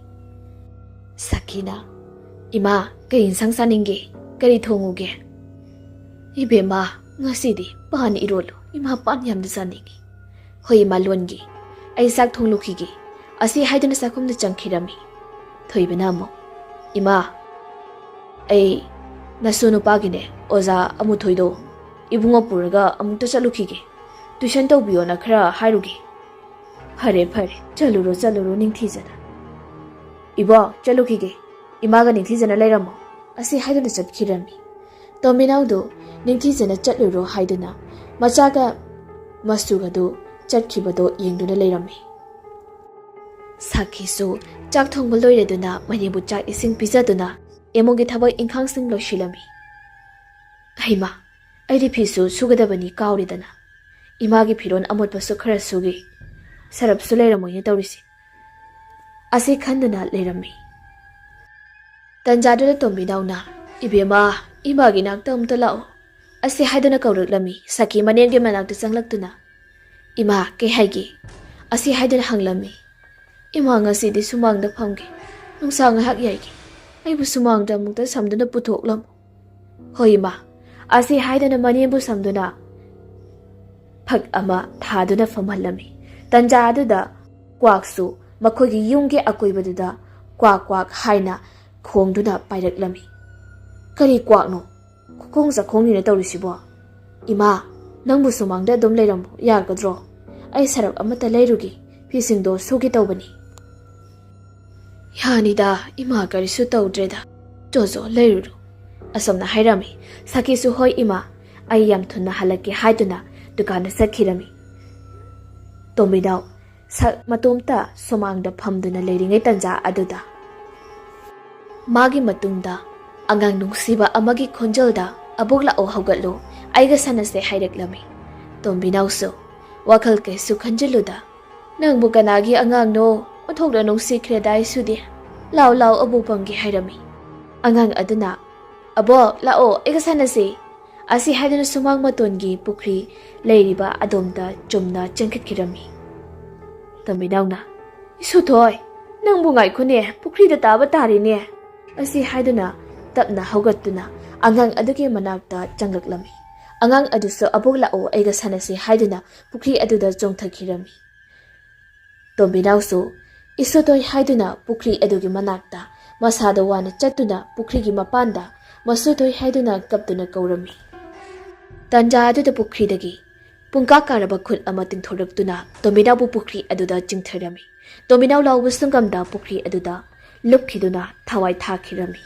ꯁꯈꯤꯅ, "ꯏꯃꯥ, ꯀꯔꯤ ꯏꯟꯁꯥꯡ ꯆꯥꯅꯤꯡꯒꯦ? ꯀꯔꯤ ꯊꯣꯡꯉꯨꯒꯦ?" "ꯏꯕꯦꯝꯃ, ꯉꯁꯤꯗꯤ ꯄꯥꯟ ꯏꯔꯣꯜꯂꯨ, ꯏꯃꯥ ꯄꯥꯟ ꯌꯥꯝꯅ ꯆꯥꯅꯤꯡꯉꯤ"꯫ "ꯍꯣꯏ ꯏꯃꯥ, ꯂꯣꯟꯒꯦ, ꯑꯩ ꯆꯥꯛ ꯊꯣꯡꯂꯨꯈꯤꯒꯦ" ꯑꯁꯤ ꯍꯥꯏꯗꯨꯅ ꯆꯥꯛꯈꯨꯝꯗ ꯆꯪꯈꯤꯔꯝꯃꯤ꯫ ꯊꯣꯏꯕꯅ ꯑꯃꯨꯛ, "ꯏꯃꯥ, ꯑꯩ ꯅꯁꯨ ꯅꯨꯄꯥꯒꯤꯅꯦ, ꯑꯣꯖꯥ ꯑꯃꯨꯊꯣꯏꯗꯣ ꯏꯕꯨꯡꯉꯣ ꯄꯨꯔꯒ ꯑꯃꯨꯛꯇ ꯆꯠꯂꯨꯈꯤꯒꯦ, ꯇꯨꯏꯁꯟ ꯇꯧꯕꯤꯌꯣꯅ ꯈꯔ ꯍꯥꯏꯔꯨꯒꯦ"꯫ "ꯐꯔꯦ, ꯐꯔꯦ, ꯆꯠꯂꯨꯔꯣ, ꯆꯠꯂꯨꯔꯣ ꯅꯤꯡꯊꯤꯖꯅ"꯫ "ꯏꯕꯣ, ꯆꯠꯂꯨꯈꯤꯒꯦ, ꯏꯃꯥꯒ ꯅꯤꯡꯊꯤꯖꯅ ꯂꯩꯔꯝꯃꯣ" ꯑꯁꯤ ꯍꯥꯏꯗꯨꯅ ꯆꯠꯈꯤꯔꯝꯃꯤ꯫ ꯇꯣꯝꯕꯤꯅꯥꯎꯗꯨ ꯅꯤꯡꯊꯤꯖꯅ ꯆꯠꯂꯨꯔꯣ ꯍꯥꯏꯗꯨꯅ ꯃꯆꯥꯒ ꯃꯁꯨꯒꯗꯨ ꯆꯠꯈꯤꯕꯗꯨ ꯌꯦꯡꯗꯨꯅ ꯂꯩꯔꯝꯃꯤ꯫ ꯁꯥꯈꯤꯁꯨ ꯆꯥꯛ ꯊꯣꯡꯕ ꯂꯣꯏꯔꯗꯨꯅ ꯃꯅꯦꯕꯨ ꯆꯥꯛ ꯏꯁꯤꯡ ꯄꯤꯖꯗꯨꯅ ꯏꯃꯨꯡꯒꯤ ꯊꯕꯛ ꯏꯪꯈꯥꯡꯁꯤꯡ ꯂꯣꯏꯁꯤꯜꯂꯝꯃꯤ꯫ "ꯍꯩꯃꯥ, ꯑꯩꯗꯤ ꯐꯤꯁꯨ ꯁꯨꯒꯗꯕꯅꯤ ꯀꯥꯎꯔꯦꯗꯅ꯫ ꯏꯃꯥꯒꯤ ꯐꯤꯔꯣꯜ ꯑꯃꯣꯠꯄꯁꯨ ꯈꯔ ꯁꯨꯒꯦ꯫ ꯁꯔꯞꯁꯨ ꯂꯩꯔꯝꯃꯣꯏꯅꯦ ꯇꯧꯔꯤꯁꯦ꯫ ꯑꯁꯤ ꯈꯟꯗꯨꯅ ꯂꯩꯔꯝꯃꯤ꯫ ꯇꯟꯖꯥꯗꯨꯗ ꯇꯣꯝꯕꯤꯅꯥꯎꯅ, "ꯏꯕꯦꯝꯃ, ꯏꯃꯥꯒꯤ ꯅꯥꯛꯇ ꯑꯃꯨꯛꯇ ꯂꯥꯛꯑꯣ" ꯑꯁꯤ ꯍꯥꯏꯗꯨꯅ ꯀꯧꯔꯛꯂꯝꯃꯤ꯫ ꯁꯈꯤ ꯃꯅꯦꯝꯒꯤ ꯃꯅꯥꯛꯇ ꯆꯪꯂꯛꯇꯨꯅ, "ꯏꯃꯥ, ꯀꯩ ꯍꯥꯏꯒꯦ? ꯑꯁꯤ ꯍꯥꯏꯗꯨꯅ ꯍꯪꯂꯝꯃꯤ꯫ "ꯏꯃꯥ, ꯉꯁꯤꯗꯤ ꯁꯨꯃꯥꯡꯗ ꯐꯝꯒꯦ, ꯅꯨꯡꯁꯥ ꯉꯥꯏꯍꯥꯛ ꯌꯥꯏꯒꯦ꯫ ꯑꯩꯕꯨ ꯁꯨꯃꯥꯡꯗ ꯑꯃꯨꯛꯇ ꯁꯝꯗꯨꯅ ꯄꯨꯊꯣꯛꯂꯝꯃꯨ"꯫ "ꯍꯣꯏ ꯏꯃꯥ"꯫ ꯑꯁꯤ ꯍꯥꯏꯗꯨꯅ ꯃꯅꯦꯝꯕꯨ ꯁꯝꯗꯨꯅ ꯐꯛ ꯑꯃ ꯊꯥꯗꯨꯅ ꯐꯝꯍꯜꯂꯝꯃꯤ꯫ ꯇꯟꯖꯥ ꯑꯗꯨꯗ ꯀ꯭ꯋꯥꯛꯁꯨ ꯃꯈꯣꯏꯒꯤ ꯌꯨꯝꯒꯤ ꯑꯀꯣꯏꯕꯗꯨꯗ ꯀ꯭ꯋꯥꯛ ꯀ꯭ꯋꯥꯛ ꯍꯥꯏꯅ ꯈꯣꯡꯗꯨꯅ ꯄꯥꯏꯔꯛꯂꯝꯃꯤ꯫ "ꯀꯔꯤ ꯀ꯭ꯋꯥꯛꯅꯣ? ꯈꯨꯈꯣꯡ ꯆꯈꯣꯡꯅꯤꯅ ꯇꯧꯔꯤꯁꯤꯕꯣ? ꯏꯃꯥ, ꯅꯪꯕꯨ ꯁꯨꯃꯥꯡꯗ ꯑꯗꯨꯝ ꯂꯩꯔꯝꯃꯣ ꯌꯥꯒꯗ꯭ꯔꯣ? ꯑꯩ ꯁꯔꯞ ꯑꯃꯠꯇ ꯂꯩꯔꯨꯒꯦ, ꯐꯤꯁꯤꯡꯗꯣ ꯁꯨꯒꯦ ꯇꯧꯕꯅꯤ"꯫ "ꯌꯥꯅꯤꯗ ꯏꯃꯥ, ꯀꯔꯤꯁꯨ ꯇꯧꯗ꯭ꯔꯦꯗ, ꯆꯣ ꯆꯣ ꯂꯩꯔꯨꯔꯣ"꯫ ꯑꯁꯨꯝꯅ ꯍꯥꯏꯔꯝꯃꯤ꯫ ꯁꯈꯤꯁꯨ, "ꯍꯣꯏ ꯏꯃꯥ, ꯑꯩ ꯌꯥꯝ ꯊꯨꯅ ꯍꯜꯂꯛꯀꯦ" ꯍꯥꯏꯗꯨꯅ ꯗꯨꯀꯥꯟꯗ ꯆꯠꯈꯤꯔꯝꯃꯤ꯫ ꯇꯣꯝꯕꯤꯅꯥꯎ ꯁꯛ ꯃꯇꯣꯝꯇ ꯁꯨꯃꯥꯡꯗ ꯐꯝꯗꯨꯅ ꯂꯩꯔꯤꯉꯩ ꯇꯟꯖꯥ ꯑꯗꯨꯗ ꯃꯥꯒꯤ ꯃꯇꯨꯡꯗ ꯑꯉꯥꯡ ꯅꯨꯡꯁꯤꯕ ꯑꯃꯒꯤ ꯈꯣꯟꯖꯦꯜꯗ, "ꯑꯕꯣꯛ ꯂꯥꯛꯑꯣ, ꯍꯧꯒꯠꯂꯣ, ꯑꯩꯒ ꯁꯥꯟꯅꯁꯦ" ꯍꯥꯏꯔꯛꯂꯝꯃꯤ꯫ ꯇꯣꯝꯕꯤꯅꯥꯎꯁꯨ ꯋꯥꯈꯜ ꯀꯩꯁꯨ ꯈꯟꯖꯤꯜꯂꯨꯗ, "ꯅꯪꯕꯨ ꯀꯅꯥꯒꯤ ꯑꯉꯥꯡꯅꯣ? ꯑꯣꯟꯊꯣꯛꯅ ꯅꯨꯡꯁꯤꯈ꯭ꯔꯦꯗ ꯑꯩꯁꯨꯗꯤ꯫ ꯂꯥꯎ ꯂꯥꯎ, ꯑꯕꯣꯛ ꯄꯝꯒꯦ" ꯍꯥꯏꯔꯝꯃꯤ꯫ ꯑꯉꯥꯡ ꯑꯗꯨꯅ, "ꯑꯕꯣꯛ ꯂꯥꯛꯑꯣ, ꯑꯩꯒ ꯁꯥꯟꯅꯁꯤ" ꯑꯁꯤ ꯍꯥꯏꯗꯨꯅ ꯁꯨꯃꯥꯡ ꯃꯇꯣꯟꯒꯤ ꯄꯨꯈ꯭ꯔꯤ ꯂꯩꯔꯤꯕ ꯑꯗꯣꯝꯗ ꯆꯨꯝꯅ ꯆꯦꯟꯈꯠꯈꯤꯔꯝꯃꯤ꯫ ꯇꯣꯝꯕꯤꯅꯥꯎꯅ, "ꯏꯁꯨꯊꯣꯏ, ꯅꯪꯕꯨ ꯉꯥꯏꯈꯣꯅꯦ, ꯄꯨꯈ꯭ꯔꯤꯗ ꯇꯥꯕ ꯇꯥꯔꯦꯅꯦ" ꯑꯁꯤ ꯍꯥꯏꯗꯨꯅ ꯇꯞꯅ ꯍꯧꯒꯠꯇꯨꯅ ꯑꯉꯥꯡ ꯑꯗꯨꯒꯤ ꯃꯅꯥꯛꯇ ꯆꯪꯂꯛꯂꯝꯃꯤ꯫ ꯑꯉꯥꯡ ꯑꯗꯨꯁꯨ "ꯑꯕꯣꯛ ꯂꯥꯛꯑꯣ, ꯑꯩꯒ ꯁꯥꯟꯅꯁꯤ" ꯍꯥꯏꯗꯨꯅ ꯄꯨꯈ꯭ꯔꯤ ꯑꯗꯨꯗ ꯆꯣꯡꯊꯈꯤꯔꯝꯃꯤ꯫ ꯇꯣꯝꯕꯤꯅꯥꯎꯁꯨ "ꯏꯁꯨꯊꯣꯏ" ꯍꯥꯏꯗꯨꯅ ꯄꯨꯈ꯭ꯔꯤ ꯑꯗꯨꯒꯤ ꯃꯅꯥꯛꯇ ꯃꯁꯥꯗ ꯋꯥꯅ ꯆꯠꯇꯨꯅ ꯄꯨꯈ꯭ꯔꯤꯒꯤ ꯃꯄꯥꯟꯗ "ꯃꯁꯨꯊꯣꯏ" ꯍꯥꯏꯗꯨꯅ ꯀꯞꯇꯨꯅ ꯀꯧꯔꯝꯃꯤ꯫ ꯇꯟꯖꯥ ꯑꯗꯨꯗ ꯄꯨꯈ꯭ꯔꯤꯗꯒꯤ ꯄꯨꯡꯀꯥ ꯀꯥꯔꯕ ꯈꯨꯠ ꯑꯃ ꯇꯤꯡꯊꯣꯔꯛꯇꯨꯅ ꯇꯣꯝꯕꯤꯅꯥꯎꯕꯨ ꯄꯨꯈ꯭ꯔꯤ ꯑꯗꯨꯗ ꯆꯤꯡꯊꯔꯝꯃꯤ꯫ ꯇꯣꯝꯕꯤꯅꯥꯎ ꯂꯥꯎꯕ ꯁꯨꯡꯉꯝꯗ ꯄꯨꯈ꯭ꯔꯤ ꯑꯗꯨꯗ ꯂꯨꯞꯈꯤꯗꯨꯅ ꯊꯋꯥꯏ ꯊꯥꯈꯤꯔꯝꯃꯤ꯫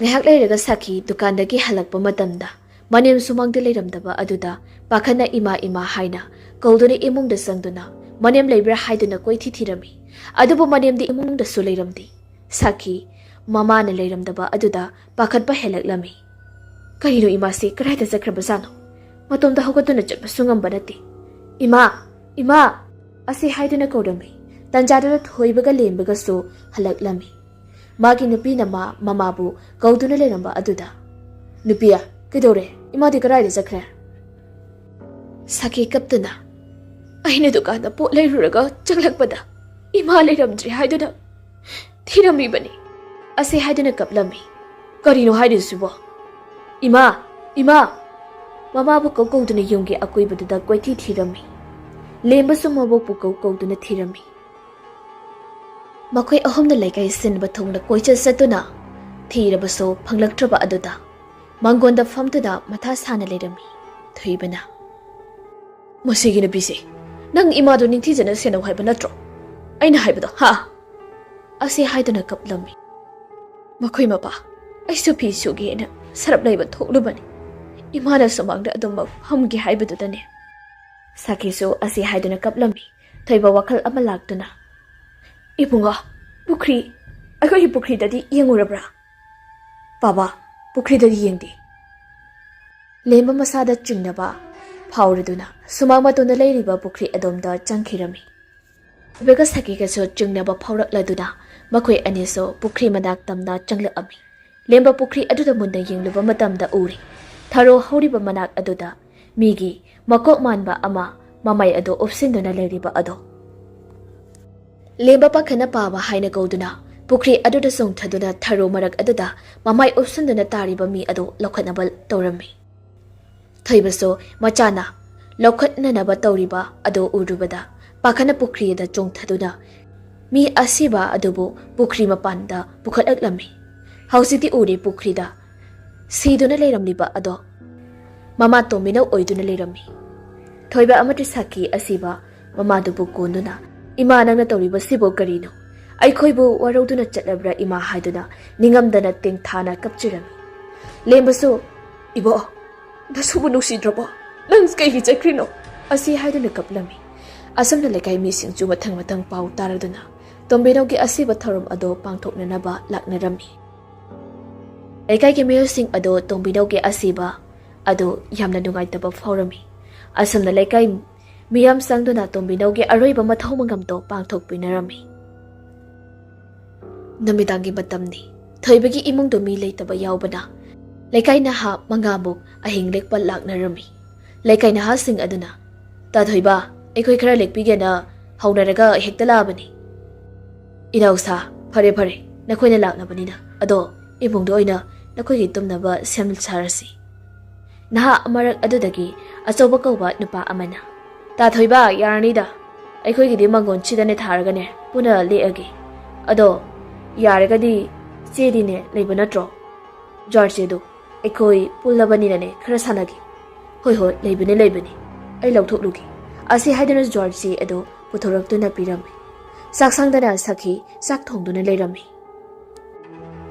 ꯉꯥꯏꯍꯥꯛ ꯂꯩꯔꯒ ꯁꯈꯤ ꯗꯨꯀꯥꯟꯗꯒꯤ ꯍꯜꯂꯛꯄ ꯃꯇꯝꯗ ꯃꯅꯦꯝ ꯁꯨꯃꯥꯡꯗ ꯂꯩꯔꯝꯗꯕ ꯑꯗꯨꯗ ꯄꯥꯈꯠꯅ "ꯏꯃꯥ, ꯏꯃꯥ" ꯍꯥꯏꯅ ꯀꯧꯗꯨꯅ ꯏꯃꯨꯡꯗ ꯆꯪꯗꯨꯅ ꯃꯅꯦꯝ ꯂꯩꯕ꯭ꯔꯥ ꯍꯥꯏꯗꯨꯅ ꯀꯣꯏꯊꯤ ꯊꯤꯔꯝꯃꯤ꯫ ꯑꯗꯨꯕꯨ ꯃꯅꯦꯝꯗꯤ ꯏꯃꯨꯡꯗꯁꯨ ꯂꯩꯔꯝꯗꯦ꯫ ꯁꯈꯤ ꯃꯃꯥꯅ ꯂꯩꯔꯝꯗꯕ ꯑꯗꯨꯗ ꯄꯥꯈꯠꯄ ꯍꯦꯜꯂꯛꯂꯝꯃꯤ꯫ "ꯀꯔꯤꯅꯣ ꯏꯃꯥꯁꯤ? ꯀꯗꯥꯏꯗ ꯆꯠꯈ꯭ꯔꯕꯖꯥꯠꯅꯣ? ꯃꯇꯣꯝꯇ ꯍꯧꯒꯠꯇꯨꯅ ꯆꯠꯄꯁꯨ ꯉꯝꯕ ꯅꯠꯇꯦ꯫ ꯏꯃꯥ! ꯏꯃꯥ!" ꯑꯁꯤ ꯍꯥꯏꯗꯨꯅ ꯀꯧꯔꯝꯃꯤ꯫ ꯇꯟꯖꯥꯗꯨꯗ ꯊꯣꯏꯕꯒ ꯂꯦꯝꯕꯒꯁꯨ ꯍꯜꯂꯛꯂꯝꯃꯤ꯫ ꯃꯥꯒꯤ ꯅꯨꯄꯤꯅ ꯃꯥ ꯃꯃꯥꯕꯨ ꯀꯧꯗꯨꯅ ꯂꯩꯔꯝꯕ ꯑꯗꯨꯗ, "ꯅꯨꯄꯤ, ꯀꯩꯗꯧꯔꯦ? ꯏꯃꯥꯗꯤ ꯀꯗꯥꯏꯗ ꯆꯠꯈ꯭ꯔꯦ?" ꯁꯥꯀꯤ ꯀꯞꯇꯨꯅ, "ꯑꯩꯅ ꯗꯨꯀꯥꯟꯗ ꯄꯣꯠ ꯂꯩꯔꯨꯔꯒ ꯆꯪꯂꯛꯄꯗ ꯏꯃꯥ ꯂꯩꯔꯝꯗ꯭ꯔꯦ ꯍꯥꯏꯗꯨꯅ ꯊꯤꯔꯝꯃꯤꯕꯅꯤ" ꯑꯁꯤ ꯍꯥꯏꯗꯨꯅ ꯀꯞꯂꯝꯃꯤ꯫ "ꯀꯔꯤꯅꯣ ꯍꯥꯏꯔꯤꯁꯤꯕꯣ? ꯏꯃꯥ! ꯏꯃꯥ!" ꯃꯃꯥꯕꯨ ꯀꯧ ꯀꯧꯗꯨꯅ ꯌꯨꯝꯒꯤ ꯑꯀꯣꯏꯕꯗꯨꯗ ꯀꯣꯏꯊꯤ ꯊꯤꯔꯝꯃꯤ꯫ ꯂꯦꯝꯕꯁꯨ ꯃꯕꯣꯛꯄꯨ ꯀꯧ ꯀꯧꯗꯨꯅ ꯊꯤꯔꯝꯃꯤ꯫ ꯃꯈꯣꯏ ꯑꯍꯨꯝꯅ ꯂꯩꯀꯥꯏ ꯁꯤꯟꯕ ꯊꯨꯡꯅ ꯀꯣꯏꯆꯠ ꯆꯠꯇꯨꯅ ꯊꯤꯔꯕꯁꯨ ꯐꯪꯂꯛꯇ꯭ꯔꯕ ꯑꯗꯨꯗ ꯃꯥꯡꯒꯣꯟꯗ ꯐꯝꯗꯨꯅ ꯃꯊꯥ ꯁꯥꯅ ꯂꯩꯔꯝꯃꯤ ꯊꯣꯏꯕꯅ꯫ "ꯃꯁꯤꯒꯤ ꯅꯨꯄꯤꯁꯦ, ꯅꯪ ꯏꯃꯥꯗꯣ ꯅꯤꯡꯊꯤꯖꯅ ꯁꯦꯟꯅꯧ ꯍꯥꯏꯕ ꯅꯠꯇ꯭ꯔꯣ? ꯑꯩꯅ ꯍꯥꯏꯕꯗꯣ, ꯍꯥ?" ꯑꯁꯤ ꯍꯥꯏꯗꯨꯅ ꯀꯞꯂꯝꯃꯤ꯫ "ꯃꯈꯣꯏ ꯃꯄꯥ, ꯑꯩꯁꯨ ꯐꯤ ꯁꯨꯒꯦꯅ ꯁꯔꯞ ꯂꯩꯕ ꯊꯣꯛꯂꯨꯕꯅꯤ꯫ ꯏꯃꯥꯅ ꯁꯨꯃꯥꯡꯗ ꯑꯗꯨꯃꯛ ꯐꯝꯒꯦ ꯍꯥꯏꯕꯗꯨꯗꯅꯦ" ꯁꯥꯀꯤꯁꯨ ꯑꯁꯤ ꯍꯥꯏꯗꯨꯅ ꯀꯞꯂꯝꯃꯤ꯫ ꯊꯣꯏꯕ ꯋꯥꯈꯜ ꯑꯃ ꯂꯥꯛꯇꯨꯅ, "ꯏꯕꯨꯡꯉꯣ, ꯄꯨꯈ꯭ꯔꯤ, ꯑꯩꯈꯣꯏꯒꯤ ꯄꯨꯈ꯭ꯔꯤꯗꯗꯤ ꯌꯦꯡꯉꯨꯔꯕ꯭ꯔꯥ?" "ꯕꯥꯕꯥ, ꯄꯨꯈ꯭ꯔꯤꯗꯗꯤ ꯌꯦꯡꯗꯦ꯫" ꯂꯦꯝꯕ ꯃꯁꯥꯗ ꯆꯤꯡꯅꯕ ꯐꯥꯎꯔꯗꯨꯅ ꯁꯨꯃꯥꯡ ꯃꯇꯣꯟꯗ ꯂꯩꯔꯤꯕ ꯄꯨꯈ꯭ꯔꯤ ꯑꯗꯣꯝꯗ ꯆꯪꯈꯤꯔꯝꯃꯤ꯫ ꯊꯣꯏꯕꯒ ꯁꯥꯀꯤꯒꯁꯨ ꯆꯤꯡꯅꯕ ꯐꯥꯎꯔꯛꯂꯗꯨꯅ ꯃꯈꯣꯏ ꯑꯅꯤꯁꯨ ꯄꯨꯈ꯭ꯔꯤ ꯃꯅꯥꯛ ꯇꯝꯅ ꯆꯪꯂꯛꯑꯝꯃꯤ꯫ ꯂꯦꯝꯕ ꯄꯨꯈ꯭ꯔꯤ ꯑꯗꯨꯗ ꯃꯨꯟꯅ ꯌꯦꯡꯂꯨꯕ ꯃꯇꯝꯗ ꯎꯔꯦ, ꯊꯔꯣ ꯍꯧꯔꯤꯕ ꯃꯅꯥꯛ ꯑꯗꯨꯗ ꯃꯤꯒꯤ ꯃꯀꯣꯛ ꯃꯥꯟꯕ ꯑꯃ ꯃꯃꯥꯏ ꯑꯗꯨ ꯎꯞꯁꯤꯟꯗꯨꯅ ꯂꯩꯔꯤꯕ ꯑꯗꯣ꯫ ꯂꯦꯝꯕ ꯄꯥꯈꯠꯅ ꯄꯥꯕ ꯍꯥꯏꯅ ꯀꯧꯗꯨꯅ ꯄꯨꯈ꯭ꯔꯤ ꯑꯗꯨꯗ ꯆꯣꯡꯊꯗꯨꯅ ꯊꯔꯣ ꯃꯔꯛ ꯑꯗꯨꯗ ꯃꯃꯥꯏ ꯎꯞꯁꯤꯟꯗꯨꯅ ꯇꯥꯔꯤꯕ ꯃꯤ ꯑꯗꯨ ꯂꯧꯈꯠꯅꯕ ꯇꯧꯔꯝꯃꯤ꯫ ꯊꯣꯏꯕꯁꯨ ꯃꯆꯥꯅ ꯂꯧꯈꯠꯅꯅꯕ ꯇꯧꯔꯤꯕ ꯑꯗꯨ ꯎꯔꯨꯕꯗ ꯄꯥꯈꯠꯅ ꯄꯨꯈ꯭ꯔꯤꯗ ꯆꯣꯡꯊꯗꯨꯅ ꯃꯤ ꯑꯁꯤꯕ ꯑꯗꯨꯕꯨ ꯄꯨꯈ꯭ꯔꯤ ꯃꯄꯥꯟꯗ ꯄꯨꯈꯠꯂꯛꯂꯝꯃꯤ꯫ ꯍꯧꯖꯤꯛꯇꯤ ꯎꯔꯦ, ꯄꯨꯈ꯭ꯔꯤꯗ ꯁꯤꯗꯨꯅ ꯂꯩꯔꯝꯂꯤꯕ ꯑꯗꯣ ꯃꯃꯥ ꯇꯣꯝꯕꯤꯅꯧ ꯑꯣꯏꯗꯨꯅ ꯂꯩꯔꯝꯃꯤ꯫ ꯊꯣꯏꯕ ꯑꯃꯗꯤ ꯁꯥꯀꯤ ꯑꯁꯤꯕ ꯃꯃꯥꯗꯨꯕꯨ ꯀꯣꯟꯗꯨꯅ, "ꯏꯃꯥ, ꯅꯪꯅ ꯇꯧꯔꯤꯕꯁꯤꯕꯨ ꯀꯔꯤꯅꯣ? ꯑꯩꯈꯣꯏꯕꯨ ꯋꯥꯔꯧꯗꯨꯅ ꯆꯠꯂꯕ꯭ꯔꯥ ꯏꯃꯥ?" ꯍꯥꯏꯗꯨꯅ ꯅꯤꯡꯉꯝꯗꯅ ꯇꯦꯡꯊꯥꯅ ꯀꯞꯆꯔꯝꯃꯤ꯫ ꯂꯦꯝꯕꯁꯨ, "ꯏꯕꯣ, ꯅꯁꯨꯕꯨ ꯅꯨꯡꯁꯤꯗ꯭ꯔꯕꯣ? ꯅꯪ ꯀꯩꯒꯤ ꯆꯠꯈ꯭ꯔꯤꯅꯣ?" ꯑꯁꯤ ꯍꯥꯏꯗꯨꯅ ꯀꯞꯂꯝꯃꯤ꯫ ꯑꯁꯨꯝꯅ ꯂꯩꯀꯥꯏ ꯃꯤꯁꯤꯡꯁꯨ ꯃꯊꯪ ꯃꯊꯪ ꯄꯥꯎ ꯇꯥꯔꯗꯨꯅ ꯇꯣꯝꯕꯤꯅꯧꯒꯤ ꯑꯁꯤꯕ ꯊꯧꯔꯝ ꯑꯗꯨ ꯄꯥꯡꯊꯣꯛꯅꯅꯕ ꯂꯥꯛꯅꯔꯝꯃꯤ꯫ ꯂꯩꯀꯥꯏꯒꯤ ꯃꯤꯑꯣꯏꯁꯤꯡ ꯑꯗꯨ ꯇꯣꯝꯕꯤꯅꯧꯒꯤ ꯑꯁꯤꯕ ꯑꯗꯨ ꯌꯥꯝꯅ ꯅꯨꯡꯉꯥꯏꯇꯕ ꯐꯥꯎꯔꯝꯃꯤ꯫ ꯑꯁꯨꯝꯅ ꯂꯩꯀꯥꯏ ꯃꯤꯌꯥꯝ ꯆꯪꯗꯨꯅ ꯇꯣꯝꯕꯤꯅꯧꯒꯤ ꯑꯔꯣꯏꯕ ꯃꯊꯧ ꯃꯉꯝꯗꯣ ꯄꯥꯡꯊꯣꯛꯄꯤꯅꯔꯝꯃꯤ꯫ ꯅꯨꯃꯤꯗꯥꯡꯒꯤ ꯃꯇꯝꯅꯤ꯫ ꯊꯣꯏꯕꯒꯤ ꯏꯃꯨꯡꯗꯨ ꯃꯤ ꯂꯩꯇꯕ ꯌꯥꯎꯕꯅ ꯂꯩꯀꯥꯏ ꯅꯍꯥ ꯃꯉꯥꯃꯨꯛ ꯑꯍꯤꯡ ꯂꯦꯛꯄ ꯂꯥꯛꯅꯔꯝꯃꯤ꯫ ꯂꯩꯀꯥꯏ ꯅꯍꯥꯁꯤꯡ ꯑꯗꯨꯅ, "ꯇꯥ ꯊꯣꯏꯕ, ꯑꯩꯈꯣꯏ ꯈꯔ ꯂꯦꯛꯄꯤꯒꯦꯅ ꯍꯧꯅꯔꯒ ꯍꯦꯛꯇ ꯂꯥꯛꯑꯕꯅꯤ꯫" "ꯏꯅꯥꯎꯁꯥ, ꯐꯔꯦ ꯐꯔꯦ, ꯅꯈꯣꯏꯅ ꯂꯥꯛꯂꯕꯅꯤꯅ, ꯑꯗꯣ ꯏꯃꯨꯡꯗ ꯑꯣꯏꯅ ꯅꯈꯣꯏꯒꯤ ꯇꯨꯝꯅꯕ ꯁꯦꯝ ꯁꯥꯔꯁꯤ꯫" ꯅꯍꯥ ꯃꯔꯛ ꯑꯗꯨꯗꯒꯤ ꯑꯆꯧꯕ ꯀꯧꯕ ꯅꯨꯄꯥ ꯑꯃꯅ, "ꯇꯥ ꯊꯣꯏꯕ, ꯌꯥꯔꯅꯤꯗ, ꯑꯩꯈꯣꯏꯒꯤꯗꯤ ꯃꯥꯡꯒꯣꯟꯁꯤꯗꯅꯦ ꯊꯥꯔꯒꯅꯦ ꯄꯨꯟꯅ ꯂꯦꯛꯑꯒꯦ꯫ ꯑꯗꯣ ꯌꯥꯔꯒꯗꯤ ꯆꯦꯗꯤꯅꯦ ꯂꯩꯕ ꯅꯠꯇ꯭ꯔꯣ? ꯖ꯭ꯋꯥꯔ ꯆꯦꯗꯣ ꯑꯩꯈꯣꯏ ꯄꯨꯜꯂꯕꯅꯤꯅꯅꯦ ꯈꯔ ꯁꯥꯟꯅꯒꯦ꯫" "ꯍꯣꯏ ꯍꯣꯏ, ꯂꯩꯕꯅꯤ ꯂꯩꯕꯅꯤ, ꯑꯩ ꯂꯧꯊꯣꯛꯂꯨꯒꯦ꯫" ꯑꯁꯤ ꯍꯥꯏꯗꯨꯅ ꯖ꯭ꯋꯥꯔ ꯆꯦ ꯑꯗꯨ ꯄꯨꯊꯣꯔꯛꯇꯨꯅ ꯄꯤꯔꯝꯃꯤ꯫ ꯆꯥꯛꯁꯪꯗꯅ ꯁꯈꯤ ꯆꯥꯛ ꯊꯣꯡꯗꯨꯅ ꯂꯩꯔꯝꯃꯤ꯫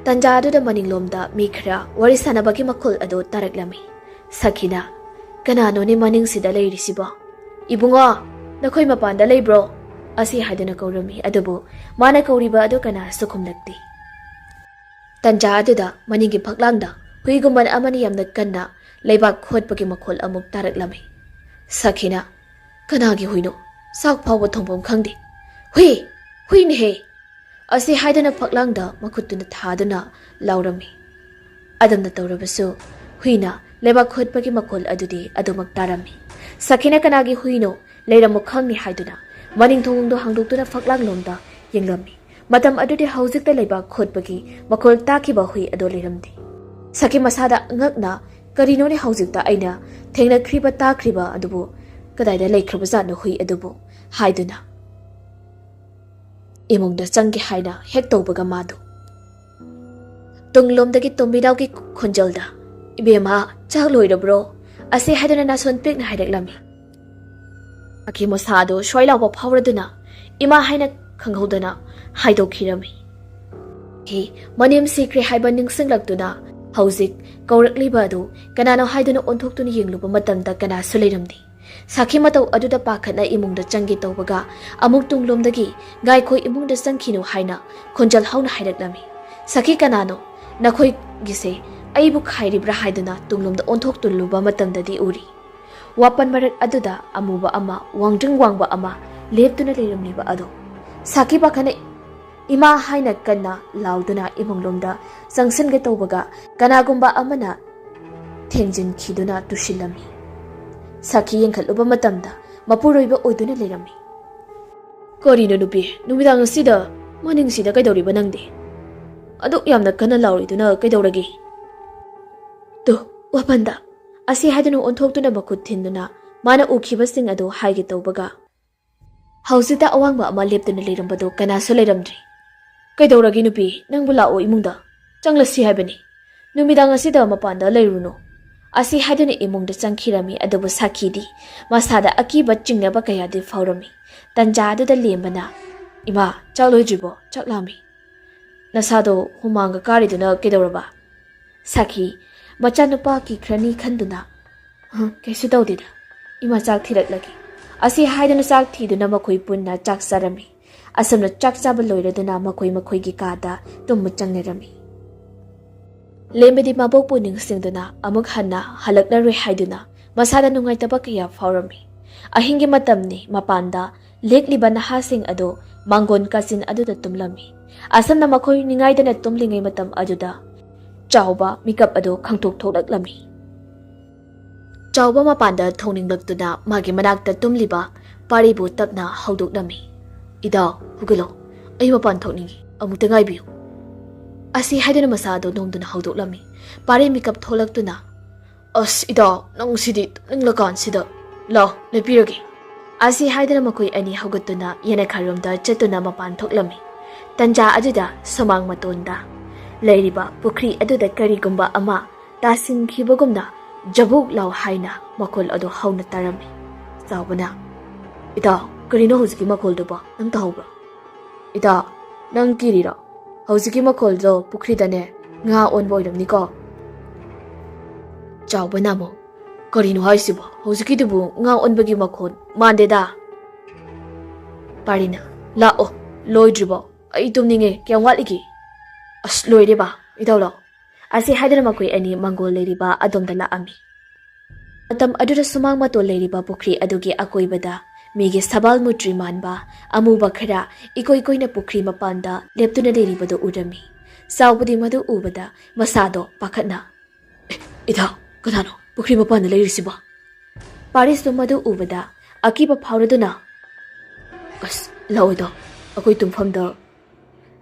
ꯇꯟꯖꯥ ꯑꯗꯨꯗ ꯃꯅꯤꯡꯂꯣꯝꯗ ꯃꯤ ꯈꯔ ꯋꯥꯔꯤ ꯁꯥꯟꯅꯕꯒꯤ ꯃꯈꯣꯜ ꯑꯗꯨ ꯇꯥꯔꯛꯂꯝꯃꯤ꯫ ꯁꯈꯤꯅ, "ꯀꯅꯥꯅꯣꯅꯦ ꯃꯅꯤꯡꯁꯤꯗ ꯂꯩꯔꯤꯁꯤꯕꯣ? ꯏꯕꯨꯡꯉꯣ, ꯅꯈꯣꯏ ꯃꯄꯥꯟꯗ ꯂꯩꯕ꯭ꯔꯣ?" ꯑꯁꯤ ꯍꯥꯏꯗꯨꯅ ꯀꯧꯔꯝꯃꯤ꯫ ꯑꯗꯨꯕꯨ ꯃꯥꯅ ꯀꯧꯔꯤꯕ ꯑꯗꯨ ꯀꯅꯥꯁꯨ ꯈꯨꯝꯂꯛꯇꯦ꯫ ꯇꯟꯖꯥ ꯑꯗꯨꯗ ꯃꯅꯤꯡꯒꯤ ꯐꯛꯂꯥꯡꯗ ꯍꯨꯏꯒꯨꯝꯕ ꯑꯃꯅ ꯌꯥꯝꯅ ꯀꯟꯅ ꯂꯩꯕꯥꯛ ꯈꯣꯠꯄꯒꯤ ꯃꯈꯣꯜ ꯑꯃꯨꯛ ꯇꯥꯔꯛꯂꯝꯃꯤ꯫ ꯁꯈꯤꯅ, "ꯀꯅꯥꯒꯤ ꯍꯨꯏꯅꯣ? ꯆꯥꯛ ꯐꯥꯎꯕ ꯊꯣꯡꯐꯝ ꯈꯪꯗꯦ꯫ ꯍꯨꯏ! ꯍꯨꯏꯅꯦꯍꯦ!" ꯑꯁꯤ ꯍꯥꯏꯗꯨꯅ ꯐꯛꯂꯥꯡꯗ ꯃꯈꯨꯠꯇꯨꯅ ꯊꯥꯗꯨꯅ ꯂꯥꯎꯔꯝꯃꯤ꯫ ꯑꯗꯨꯝꯅ ꯇꯧꯔꯕꯁꯨ ꯍꯨꯏꯅ ꯂꯩꯕꯥꯛ ꯈꯣꯠꯄꯒꯤ ꯃꯈꯣꯜ ꯑꯗꯨꯗꯤ ꯑꯗꯨꯃꯛ ꯇꯥꯔꯝꯃꯤ꯫ ꯁꯈꯤꯅ ꯀꯅꯥꯒꯤ ꯍꯨꯏꯅꯣ, ꯂꯩꯔꯝꯃꯣ ꯈꯪꯅꯤ ꯍꯥꯏꯗꯨꯅ ꯃꯅꯤꯡ ꯊꯣꯡꯗꯣ ꯍꯥꯡꯗꯣꯛꯇꯨꯅ ꯐꯛꯂꯥꯡꯂꯣꯝꯗ ꯌꯦꯡꯂꯝꯃꯤ꯫ ꯃꯇꯝ ꯑꯗꯨꯗꯤ ꯍꯧꯖꯤꯛꯇ ꯂꯩꯕꯥꯛ ꯈꯣꯠꯄꯒꯤ ꯃꯈꯣꯜ ꯇꯥꯈꯤꯕ ꯍꯨꯏ ꯑꯗꯣ ꯂꯩꯔꯝꯗꯦ꯫ ꯁꯈꯤ ꯃꯁꯥꯗ ꯉꯛꯅ, "ꯀꯔꯤꯅꯣꯅꯦ ꯍꯧꯖꯤꯛꯇ ꯑꯩꯅ ꯊꯦꯡꯅꯈ꯭ꯔꯤꯕ ꯇꯥꯈ꯭ꯔꯤꯕ ꯑꯗꯨꯕꯨ ꯀꯗꯥꯏꯗ ꯂꯩꯈ꯭ꯔꯕꯖꯥꯠꯅꯣ ꯍꯨꯏ ꯑꯗꯨꯕꯨ?" ꯍꯥꯏꯗꯨꯅ ꯏꯃꯨꯡꯗ ꯆꯪꯒꯦ ꯍꯥꯏꯅ ꯍꯦꯛ ꯇꯧꯕꯒ ꯃꯥꯗꯨ ꯇꯨꯡꯂꯣꯝꯗꯒꯤ ꯇꯣꯝꯕꯤꯅꯥꯎꯒꯤ ꯈꯣꯟꯖꯦꯜꯗ, "ꯏꯕꯦꯝꯃ, ꯆꯥꯛ ꯂꯣꯏꯔꯕ꯭ꯔꯣ?" ꯑꯁꯤ ꯍꯥꯏꯗꯨꯅ ꯅꯥꯁꯣꯟ ꯄꯤꯛꯅ ꯍꯥꯏꯔꯛꯂꯝꯃꯤ꯫ ꯁꯈꯤ ꯃꯁꯥꯗꯨ ꯁ꯭ꯋꯥꯏ ꯂꯥꯎꯕ ꯐꯥꯎꯔꯗꯨꯅ ꯏꯃꯥ ꯍꯥꯏꯅ ꯈꯪꯍꯧꯗꯅ ꯍꯥꯏꯗꯣꯛꯈꯤꯔꯝꯃꯤ꯫ ꯍꯤ, ꯃꯅꯦꯝ ꯁꯤꯈ꯭ꯔꯦ ꯍꯥꯏꯕ ꯅꯤꯡꯁꯤꯡꯂꯛꯇꯨꯅ ꯍꯧꯖꯤꯛ ꯀꯧꯔꯛꯂꯤꯕ ꯑꯗꯨ ꯀꯅꯥꯅꯣ ꯍꯥꯏꯗꯨꯅ ꯑꯣꯟꯊꯣꯛꯇꯨꯅ ꯌꯦꯡꯂꯨꯕ ꯃꯇꯝꯗ ꯀꯅꯥꯁꯨ ꯂꯩꯔꯝꯗꯦ꯫ ꯁꯈꯤ ꯃꯇꯧ ꯑꯗꯨꯗ ꯄꯥꯈꯠꯅ ꯏꯃꯨꯡꯗ ꯆꯪꯒꯦ ꯇꯧꯕꯒ ꯑꯃꯨꯛ ꯇꯨꯡꯂꯣꯝꯗꯒꯤ, "ꯉꯥꯏꯈꯣ, ꯏꯃꯨꯡꯗ ꯆꯪꯈꯤꯅꯨ" ꯍꯥꯏꯅ ꯈꯣꯟꯖꯦꯜ ꯍꯧꯅ ꯍꯥꯏꯔꯛꯂꯝꯃꯤ꯫ "ꯁꯈꯤ ꯀꯅꯥꯅꯣ? ꯅꯈꯣꯏꯒꯤꯁꯦ ꯑꯩꯕꯨ ꯈꯥꯏꯔꯤꯕ꯭ꯔꯥ ꯍꯥꯏꯗꯨꯅ ꯇꯨꯡꯂꯣꯝꯗ ꯑꯣꯟꯊꯣꯛꯇꯨꯜꯂꯨꯕ ꯃꯇꯝꯗꯗꯤ ꯎꯔꯤ꯫ ꯋꯥꯄꯟ ꯃꯔꯛ ꯑꯗꯨꯗ ꯑꯃꯨꯕ ꯑꯃ, ꯋꯥꯡꯗ꯭ꯔꯤꯡ ꯋꯥꯡꯕ ꯑꯃ ꯂꯦꯞꯇꯨꯅ ꯂꯩꯔꯝꯂꯤꯕ ꯑꯗꯣ꯫ ꯁꯥꯈꯤ ꯄꯥꯈꯠꯅ "ꯏꯃꯥ" ꯍꯥꯏꯅ ꯀꯟꯅ ꯂꯥꯎꯗꯨꯅ ꯏꯃꯨꯡꯂꯣꯝꯗ ꯆꯪꯁꯤꯟꯒꯦ ꯇꯧꯕꯒ, ꯀꯅꯥꯒꯨꯝꯕ ꯑꯃꯅ ꯊꯦꯡꯖꯤꯟꯈꯤꯗꯨꯅ ꯇꯨꯁꯤꯜꯂꯝꯃꯤ꯫ ꯁꯥꯈꯤ ꯌꯦꯡꯈꯠꯂꯨꯕ ꯃꯇꯝꯗ, ꯃꯄꯨꯔꯣꯏꯕ ꯑꯣꯏꯗꯨꯅ ꯂꯩꯔꯝꯃꯤ꯫ "ꯀꯔꯤꯅꯣ ꯅꯨꯄꯤ, ꯅꯨꯃꯤꯗꯥꯡ ꯑꯁꯤꯗ ꯃꯅꯤꯡꯁꯤꯗ ꯀꯩꯗꯧꯔꯤꯕ ꯅꯪꯗꯤ? ꯑꯗꯨꯛ ꯌꯥꯝꯅ ꯀꯟꯅ ꯂꯥꯎꯔꯤꯗꯨꯅ ꯀꯩꯗꯧꯔꯒꯦ?" "ꯇꯨ, ꯋꯥꯄꯟꯗ!" ꯑꯁꯤ ꯍꯥꯏꯗꯨꯅ ꯑꯣꯟꯊꯣꯛꯇꯨꯅ ꯃꯈꯨꯠ ꯊꯤꯟꯗꯨꯅ ꯃꯥꯅ ꯎꯈꯤꯕꯁꯤꯡ ꯑꯗꯨ ꯍꯥꯏꯒꯦ ꯇꯧꯕꯒ, ꯍꯧꯖꯤꯛꯇ ꯑꯋꯥꯡꯕ ꯑꯃ ꯂꯦꯞꯇꯨꯅ ꯂꯩꯔꯝꯕꯗꯨ ꯀꯅꯥꯁꯨ ꯂꯩꯔꯝꯗ꯭ꯔꯤ꯫ "ꯀꯩꯗꯧꯔꯒꯦ ꯅꯨꯄꯤ? ꯅꯪꯕꯨ ꯂꯥꯛꯑꯣ ꯏꯃꯨꯡꯗ꯫ ꯆꯪꯂꯁꯤ ꯍꯥꯏꯕꯅꯤ꯫ ꯅꯨꯃꯤꯗꯥꯡ ꯑꯁꯤꯗ ꯃꯄꯥꯟꯗ ꯂꯩꯔꯨꯅꯨ"꯫ ꯑꯁꯤ ꯍꯥꯏꯗꯨꯅ ꯏꯃꯨꯡꯗ ꯆꯪꯈꯤꯔꯝꯃꯤ꯫ ꯑꯗꯨꯕꯨ ꯁꯥꯈꯤꯗꯤ ꯃꯁꯥꯗ ꯑꯀꯤꯕ ꯆꯤꯡꯅꯕ ꯀꯌꯥꯗꯤ ꯐꯥꯎꯔꯝꯃꯤ꯫ ꯇꯟꯖꯥ ꯑꯗꯨꯗ ꯂꯦꯝꯕꯅ, "ꯏꯃꯥ, ꯆꯥꯛ ꯂꯣꯏꯗ꯭ꯔꯤꯕꯣ? ꯆꯥꯛ ꯂꯥꯝꯃꯤ꯫ ꯅꯁꯥꯗꯣ ꯍꯨꯃꯥꯡꯒ ꯀꯥꯔꯤꯗꯨꯅ ꯀꯩꯗꯧꯔꯕ?" ꯁꯥꯈꯤ ꯃꯆꯥꯅꯨꯄꯥ ꯀꯤꯈ꯭ꯔꯅꯤ ꯈꯟꯗꯨꯅ, "ꯑ, ꯀꯩꯁꯨ ꯇꯧꯗꯦꯗ, ꯏꯃꯥ, ꯆꯥꯛ ꯊꯤꯔꯛꯂꯒꯦ"꯫ ꯑꯁꯤ ꯍꯥꯏꯗꯨꯅ ꯆꯥꯛ ꯊꯤꯗꯨꯅ ꯃꯈꯣꯏ ꯄꯨꯟꯅ ꯆꯥꯛ ꯆꯥꯔꯝꯃꯤ꯫ ꯑꯁꯨꯝꯅ ꯆꯥꯛ ꯆꯥꯕ ꯂꯣꯏꯔꯗꯨꯅ ꯃꯈꯣꯏ ꯃꯈꯣꯏꯒꯤ ꯀꯥꯗ ꯇꯨꯝꯕ ꯆꯪꯅꯔꯝꯃꯤ꯫ ꯂꯦꯝꯕꯗꯤ ꯃꯕꯣꯛꯄꯨ ꯅꯤꯡꯁꯤꯡꯗꯨꯅ ꯑꯃꯨꯛ ꯍꯟꯅ ꯍꯜꯂꯛꯂꯔꯣꯏ ꯍꯥꯏꯗꯨꯅ ꯃꯁꯥꯗ ꯅꯨꯡꯉꯥꯏꯇꯕ ꯀꯌꯥ ꯐꯥꯎꯔꯝꯃꯤ꯫ ꯑꯍꯤꯡꯒꯤ ꯃꯇꯝꯅꯤ, ꯃꯄꯥꯟꯗ ꯂꯦꯛꯂꯤꯕ ꯅꯍꯥꯁꯤꯡ ꯑꯗꯨ ꯃꯥꯡꯒꯣꯟ ꯀꯥꯆꯤꯟ ꯑꯗꯨꯗ ꯇꯨꯝꯂꯝꯃꯤ꯫ ꯑꯁꯨꯝꯅ ꯃꯈꯣꯏ ꯅꯤꯡꯉꯥꯏꯗꯅ ꯇꯨꯝꯂꯤꯉꯩ ꯃꯇꯝ ꯑꯗꯨꯗ ꯆꯥꯎꯕ ꯃꯤꯀꯞ ꯑꯗꯨ ꯈꯪꯇꯣꯛ ꯊꯣꯛꯂꯛꯂꯝꯃꯤ꯫ ꯆꯥꯎꯕ ꯃꯄꯥꯟꯗ ꯊꯣꯡꯅꯤꯡꯂꯛꯇꯨꯅ ꯃꯥꯒꯤ ꯃꯅꯥꯛꯇ ꯇꯨꯝꯂꯤꯕ ꯄꯥꯔꯤꯕꯨ ꯇꯞꯅ ꯍꯧꯗꯣꯛꯂꯝꯃꯤ꯫ "ꯏꯗꯥꯎ, ꯍꯧꯒꯠꯂꯣ, ꯑꯩ ꯃꯄꯥꯟ ꯊꯣꯛꯅꯤꯡꯏ, ꯑꯃꯨꯛꯇ ꯉꯥꯏꯕꯤꯌꯨ"꯫ ꯑꯁꯤ ꯍꯥꯏꯗꯨꯅ ꯃꯁꯥ ꯑꯗꯨ ꯅꯣꯝꯗꯨꯅ ꯍꯧꯗꯣꯛꯂꯝꯃꯤ꯫ ꯄꯥꯔꯤ ꯃꯤꯀꯞ ꯊꯣꯛꯂꯛꯇꯨꯅ, "ꯑꯁ ꯏꯗꯥꯎ, ꯅꯪ ꯁꯤꯗꯤ ꯇꯨꯝꯅꯤꯡꯂꯀꯥꯟꯁꯤꯗ, ꯂꯥꯎ, ꯂꯦꯞꯄꯤꯔꯒꯦ"꯫ ꯑꯁꯤ ꯍꯥꯏꯗꯨꯅ ꯃꯈꯣꯏ ꯑꯅꯤ ꯍꯧꯒꯠꯇꯨꯅ ꯌꯦꯅꯈꯥꯔꯣꯝꯗ ꯆꯠꯇꯨꯅ ꯃꯄꯥꯟ ꯊꯣꯛꯂꯝꯃꯤ꯫ ꯇꯟꯖꯥ ꯑꯗꯨꯗ ꯁꯨꯃꯥꯡ ꯃꯇꯣꯟꯗ ꯂꯩꯔꯤꯕ ꯄꯨꯈ꯭ꯔꯤ ꯑꯗꯨꯗ ꯀꯔꯤꯒꯨꯝꯕ ꯑꯃ ꯇꯥꯁꯤꯟꯈꯤꯕꯒꯨꯝꯅ ꯖꯕꯨꯛ ꯂꯥꯎ ꯍꯥꯏꯅ ꯃꯈꯣꯜ ꯑꯗꯨ ꯍꯧꯅ ꯇꯥꯔꯝꯃꯤ꯫ ꯆꯥꯎꯕꯅ, "ꯏꯇꯥꯎ, ꯀꯔꯤꯅꯣ ꯍꯧꯖꯤꯛꯀꯤ ꯃꯈꯣꯜꯗꯨꯕꯣ? ꯅꯪ ꯇꯥꯍꯧꯕ꯭ꯔꯣ?" "ꯏꯇꯥꯎ, ꯅꯪ ꯀꯤꯔꯤꯔꯣ? ꯍꯧꯖꯤꯛꯀꯤ ꯃꯈꯣꯜꯗꯣ ꯄꯨꯈ꯭ꯔꯤꯗꯅꯦ ꯉꯥ ꯑꯣꯟꯕ ꯑꯣꯏꯔꯝꯅꯤꯀꯣ"꯫ ꯆꯥꯎꯕꯅ ꯑꯃꯨꯛ, "ꯀꯔꯤꯅꯣ ꯍꯥꯏꯁꯤꯕꯣ? ꯍꯧꯖꯤꯛꯀꯤꯗꯨꯕꯨ ꯉꯥ ꯑꯣꯟꯕꯒꯤ ꯃꯈꯣꯜ ꯃꯥꯟꯗꯦꯗ"꯫ ꯄꯥꯔꯤꯅ, "ꯂꯥꯛꯑꯣ, ꯂꯣꯏꯗ꯭ꯔꯤꯕꯣ? ꯑꯩ ꯇꯨꯝꯅꯤꯡꯉꯦ, ꯀꯌꯥꯝ ꯋꯥꯠꯂꯤꯒꯦ?" "ꯑꯁ, ꯂꯣꯏꯔꯦ ꯕꯥ, "ꯏꯙꯧ ꯂꯥꯎ" ꯑꯁꯤ ꯍꯥꯏꯗꯨꯅ ꯃꯈꯣꯏ ꯑꯅꯤ ꯃꯪꯒꯣꯜ ꯂꯩꯔꯤꯕ ꯑꯗꯣꯝꯗ ꯂꯥꯛꯑꯝꯃꯤ꯫ ꯃꯇꯝ ꯑꯗꯨꯗ ꯁꯨꯃꯥꯡ ꯃꯇꯣꯜ ꯂꯩꯔꯤꯕ ꯄꯨꯈ꯭ꯔꯤ ꯑꯗꯨꯒꯤ ꯑꯀꯣꯏꯕꯗ ꯃꯤꯒꯤ ꯁꯕꯥꯜ ꯃꯨꯇ꯭ꯔꯤ ꯃꯥꯟꯕ ꯑꯃꯨꯕ ꯈꯔ ꯏꯀꯣꯏ ꯀꯣꯏꯅ ꯄꯨꯈ꯭ꯔꯤ ꯃꯄꯥꯟꯗ ꯂꯦꯞꯇꯨꯅ ꯂꯩꯔꯤꯕꯗꯨ ꯎꯔꯝꯃꯤ꯫ ꯆꯥꯎꯕꯗꯤ ꯃꯗꯨ ꯎꯕꯗ ꯃꯁꯥꯗꯣ ꯄꯥꯈꯠꯅ, "ꯑꯦ, ꯏꯙꯧ, ꯀꯅꯥꯅꯣ ꯄꯨꯈ꯭ꯔꯤ ꯃꯄꯥꯟꯗ ꯂꯩꯔꯤꯁꯤꯕꯣ?" ꯄꯥꯔꯤꯁꯇꯨ ꯃꯗꯨ ꯎꯕꯗ ꯑꯀꯤꯕ ꯐꯥꯎꯔꯗꯨꯅ, "ꯑꯁ, ꯂꯥꯛꯑꯣꯏꯗꯣ, ꯑꯩꯈꯣꯏ ꯇꯨꯝꯐꯝꯗ"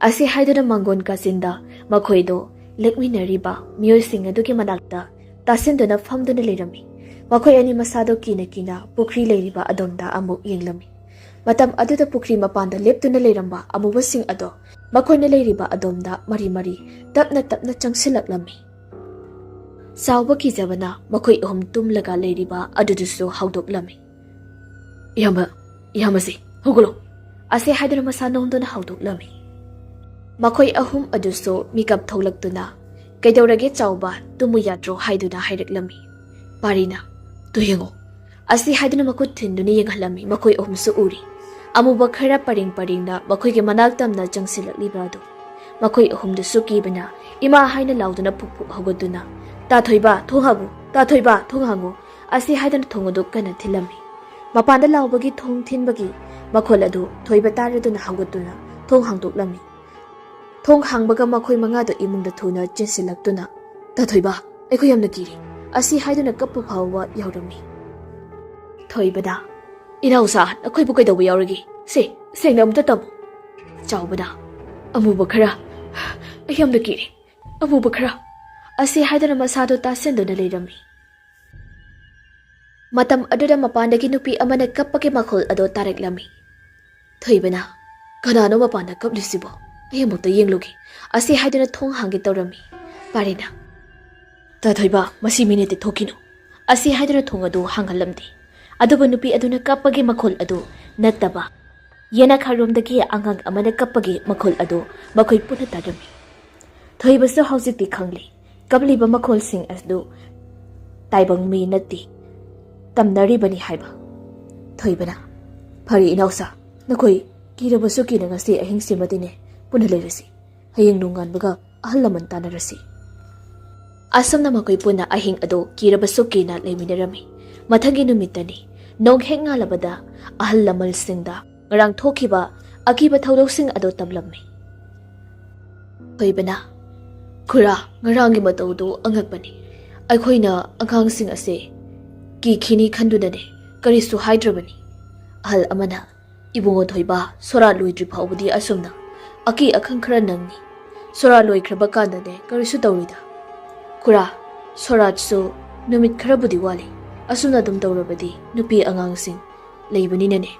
ꯑꯁꯤ ꯍꯥꯏꯗꯨꯅ ꯃꯪꯒꯣꯟ ꯀꯥꯆꯤꯟꯗ ꯃꯈꯣꯏꯗꯣ ꯂꯦꯛꯃꯤꯟꯅꯔꯤꯕ ꯃꯤꯑꯣꯏꯁꯤꯡ ꯑꯗꯨꯒꯤ ꯃꯅꯥꯛꯇ ꯇꯥꯁꯤꯟꯗꯨꯅ ꯐꯝꯗꯨꯅ ꯂꯩꯔꯝꯃꯤ꯫ ꯃꯈꯣꯏ ꯑꯅꯤ ꯃꯁꯥꯗꯣ ꯀꯤꯅ ꯀꯤꯅ ꯄꯨꯈ꯭ꯔꯤ ꯂꯩꯔꯤꯕ ꯑꯗꯣꯝꯗ ꯑꯃꯨꯛ ꯌꯦꯡꯂꯝꯃꯤ꯫ ꯃꯇꯝ ꯑꯗꯨꯗ ꯄꯨꯈ꯭ꯔꯤ ꯃꯄꯥꯟꯗ ꯂꯦꯞꯇꯨꯅ ꯂꯩꯔꯝꯕ ꯑꯃꯨꯕꯁꯤꯡ ꯑꯗꯣ ꯃꯈꯣꯏꯅ ꯂꯩꯔꯤꯕ ꯑꯗꯣꯝꯗ ꯃꯔꯤ ꯃꯔꯤ ꯇꯞꯅ ꯇꯞꯅ ꯆꯪꯁꯤꯜꯂꯛꯂꯝꯃꯤ꯫ ꯆꯥꯎꯕ ꯀꯤꯖꯕꯅ ꯃꯈꯣꯏ ꯑꯍꯨꯝ ꯇꯨꯝꯂꯒ ꯂꯩꯔꯤꯕ ꯑꯗꯨꯗꯨꯁꯨ ꯍꯧꯗꯣꯛꯂꯝꯃꯤ꯫ "ꯏꯌꯥꯝꯕ, ꯏꯌꯥꯝꯕꯁꯤ, ꯍꯧꯒꯠꯂꯣ" ꯑꯁꯤ ꯍꯥꯏꯗꯨꯅ ꯃꯁꯥ ꯅꯣꯝꯗꯨꯅ ꯍꯧꯗꯣꯛꯂꯝꯃꯤ꯫ ꯃꯈꯣꯏ ꯑꯍꯨꯝ ꯑꯗꯨꯁꯨ ꯃꯤꯀꯞ ꯊꯣꯛꯂꯛꯇꯨꯅ, "ꯀꯩꯗꯧꯔꯒꯦ ꯆꯥꯎꯕ, ꯇꯨꯝꯃꯨ ꯌꯥꯗ꯭ꯔꯣ?" ꯍꯥꯏꯗꯨꯅ ꯍꯥꯏꯔꯛꯂꯝꯃꯤ꯫ ꯄꯥꯔꯤꯅ, "ꯇꯨ ꯌꯦꯡꯉꯣ" ꯑꯁꯤ ꯍꯥꯏꯗꯨꯅ ꯃꯈꯨꯠ ꯊꯤꯟꯗꯨꯅ ꯌꯦꯡꯍꯜꯂꯝꯃꯤ꯫ ꯃꯈꯣꯏ ꯑꯍꯨꯝꯁꯨ ꯎꯔꯤ꯫ ꯑꯃꯨꯕ ꯈꯔ ꯄꯔꯦꯡ ꯄꯔꯦꯡꯅ ꯃꯈꯣꯏꯒꯤ ꯃꯅꯥꯛ ꯇꯝꯅ ꯆꯪꯁꯤꯜꯂꯛꯂꯤꯕ ꯑꯗꯨ꯫ ꯃꯈꯣꯏ ꯑꯍꯨꯝꯗꯨꯁꯨ ꯀꯤꯕꯅ ꯏꯃꯥ ꯍꯥꯏꯅ ꯂꯥꯎꯗꯨꯅ ꯄꯨꯛ ꯄꯨꯛ ꯍꯧꯒꯠꯇꯨꯅ, "ꯇꯥ ꯊꯣꯏꯕ, ꯊꯣꯡ ꯍꯥꯡꯉꯨ! ꯇꯥ ꯊꯣꯏꯕ, ꯊꯣꯡ ꯍꯥꯡꯉꯨ!" ꯑꯁꯤ ꯍꯥꯏꯗꯨꯅ ꯊꯣꯡ ꯑꯗꯨ ꯀꯟꯅ ꯊꯤꯜꯂꯝꯃꯤ꯫ ꯃꯄꯥꯟꯗ ꯂꯥꯎꯕꯒꯤ ꯊꯣꯡ ꯊꯤꯟꯕꯒꯤ ꯃꯈꯣꯜ ꯑꯗꯨ ꯊꯣꯏꯕ ꯇꯥꯔꯗꯨꯅ ꯍꯧꯒꯠꯇꯨꯅ ꯊꯣꯡ ꯍꯥꯡꯗꯣꯛꯂꯝꯃꯤ꯫ ꯊꯣꯡ ꯍꯥꯡꯕꯒ ꯃꯈꯣꯏ ꯃꯉꯥꯗꯨ ꯏꯃꯨꯡꯗ ꯊꯨꯅ ꯆꯦꯟꯁꯤꯜꯂꯛꯇꯨꯅ, "ꯇꯥ ꯊꯣꯏꯕ, ꯑꯩꯈꯣꯏ ꯌꯥꯝꯅ ꯀꯤꯔꯦ" ꯑꯁꯤ ꯍꯥꯏꯗꯨꯅ ꯀꯞꯄ ꯐꯥꯎꯕ ꯌꯥꯎꯔꯝꯃꯤ꯫ ꯊꯣꯏꯕꯅ, "ꯏꯅꯥꯎꯁꯥ, ꯅꯈꯣꯏꯕꯨ ꯀꯩꯗꯧꯕ ꯌꯥꯎꯔꯒꯦ? ꯁꯦ, ꯁꯦꯡꯅ ꯑꯃꯨꯛꯇ ꯇꯝꯃꯨ" ꯆꯥꯎꯕꯅ, "ꯑꯃꯨꯕ ꯈꯔ, ꯑꯩ ꯌꯥꯝꯅ ꯀꯤꯔꯦ, ꯑꯃꯨꯕ ꯈꯔ" ꯑꯁꯤ ꯍꯥꯏꯗꯨꯅ ꯃꯁꯥꯗꯣ ꯇꯥꯁꯤꯟꯗꯨꯅ ꯂꯩꯔꯝꯃꯤ꯫ ꯃꯇꯝ ꯑꯗꯨꯗ ꯃꯄꯥꯟꯗꯒꯤ ꯅꯨꯄꯤ ꯑꯃꯅ ꯀꯞꯄꯒꯤ ꯃꯈꯣꯜ ꯑꯗꯨ ꯇꯥꯔꯛꯂꯝꯃꯤ꯫ ꯊꯣꯏꯕꯅ, "ꯀꯅꯥꯅꯣ ꯃꯄꯥꯟꯗ ꯀꯞꯂꯤꯁꯤꯕꯣ? ꯑꯩ ꯑꯃꯨꯛꯇ ꯌꯦꯡꯂꯨꯒꯦ" ꯑꯁꯤ ꯍꯥꯏꯗꯨꯅ ꯊꯣꯡ ꯍꯥꯡꯒꯦ ꯇꯧꯔꯝꯃꯤ꯫ ꯄꯥꯔꯤꯅ, "ꯇꯥ ꯊꯣꯏꯕ, ꯃꯁꯤ ꯃꯤꯅ ꯇꯦꯛꯊꯣꯛꯈꯤꯅꯨ" ꯑꯁꯤ ꯍꯥꯏꯗꯨꯅ ꯊꯣꯡ ꯑꯗꯨ ꯍꯥꯡꯍꯜꯂꯝꯗꯦ꯫ ꯑꯗꯨꯕꯨ ꯅꯨꯄꯤ ꯑꯗꯨꯅ ꯀꯞꯄꯒꯤ ꯃꯈꯣꯜ ꯑꯗꯨ ꯅꯠꯇꯕ ꯌꯦꯅꯈꯥꯔꯣꯝꯗꯒꯤ ꯑꯉꯥꯡ ꯑꯃꯅ ꯀꯞꯄꯒꯤ ꯃꯈꯣꯜ ꯑꯗꯨ ꯃꯈꯣꯏ ꯄꯨꯟꯅ ꯇꯥꯔꯝꯃꯤ꯫ ꯊꯣꯏꯕꯁꯨ ꯍꯧꯖꯤꯛꯇꯤ ꯈꯪꯂꯦ, ꯀꯞꯂꯤꯕ ꯃꯈꯣꯜꯁꯤꯡ ꯑꯗꯨ ꯇꯥꯏꯕꯪ ꯃꯤ ꯅꯠꯇꯦ, ꯇꯝꯅꯔꯤꯕꯅꯤ ꯍꯥꯏꯕ꯫ ꯊꯣꯏꯕꯅ, "ꯐꯔꯦ ꯏꯅꯥꯎꯁꯥ, ꯅꯈꯣꯏ ꯀꯤꯔꯕꯁꯨ ꯀꯤꯅ ꯉꯁꯤ ꯑꯍꯤꯡꯁꯤꯃꯗꯤꯅꯦ ꯄꯨꯟꯅ ꯂꯩꯔꯁꯤ꯫ ꯍꯌꯦꯡ ꯅꯣꯡꯉꯥꯟꯕꯒ ꯑꯍꯜ ꯂꯃꯟ ꯇꯥꯟꯅꯔꯁꯤ꯫ ꯑꯁꯨꯝꯅ ꯃꯈꯣꯏ ꯄꯨꯟꯅ ꯑꯍꯤꯡ ꯑꯗꯨ ꯀꯤꯔꯕꯁꯨ ꯀꯤꯅ ꯂꯩꯃꯤꯟꯅꯔꯝꯃꯤ꯫ ꯃꯊꯪꯒꯤ ꯅꯨꯃꯤꯠꯇꯅꯤ, ꯅꯣꯡ ꯍꯦꯛ ꯉꯥꯜꯂꯕꯗ ꯑꯍꯜ ꯂꯃꯟꯁꯤꯡꯗ ꯉꯔꯥꯡ ꯊꯣꯛꯈꯤꯕ ꯑꯀꯤꯕ ꯊꯧꯗꯣꯛꯁꯤꯡ ꯑꯗꯨ ꯇꯝꯂꯝꯃꯤ꯫ ꯊꯣꯏꯕꯅ, "ꯈꯨꯔꯥ, ꯉꯔꯥꯡꯒꯤ ꯃꯇꯧꯗꯨ ꯑꯉꯛꯄꯅꯤ꯫ ꯑꯩꯈꯣꯏꯅ ꯑꯉꯥꯡꯁꯤꯡ ꯑꯁꯦ ꯀꯤꯈꯤꯅꯤ ꯈꯟꯗꯨꯅꯅꯦ ꯀꯔꯤꯁꯨ ꯍꯥꯏꯗ꯭ꯔꯕꯅꯤ꯫" ꯑꯍꯜ ꯑꯃꯅ, "ꯏꯕꯨꯡꯉꯣ ꯊꯣꯏꯕ, ꯁꯣꯔꯥꯠ ꯂꯣꯏꯗ꯭ꯔꯤ ꯐꯥꯎꯕꯗꯤ ꯑꯁꯨꯝꯅ ꯑꯀꯤ ꯑꯈꯪ ꯈꯔ ꯅꯪꯅꯤ꯫ ꯁꯣꯔꯥꯠ ꯂꯣꯏꯈ꯭ꯔꯕ ꯀꯥꯟꯗꯅꯦ ꯀꯔꯤꯁꯨ ꯇꯧꯔꯣꯏꯗ꯫ ꯈꯨꯔꯥ, ꯁꯣꯔꯥꯠꯁꯨ ꯅꯨꯃꯤꯠ ꯈꯔꯕꯨꯗꯤ ꯋꯥꯠꯂꯤ꯫ ꯑꯁꯨꯝꯅ ꯑꯗꯨꯝ ꯇꯧꯔꯕꯗꯤ ꯅꯨꯄꯤ ꯑꯉꯥꯡꯁꯤꯡ ꯂꯩꯕꯅꯤꯅꯅꯦ,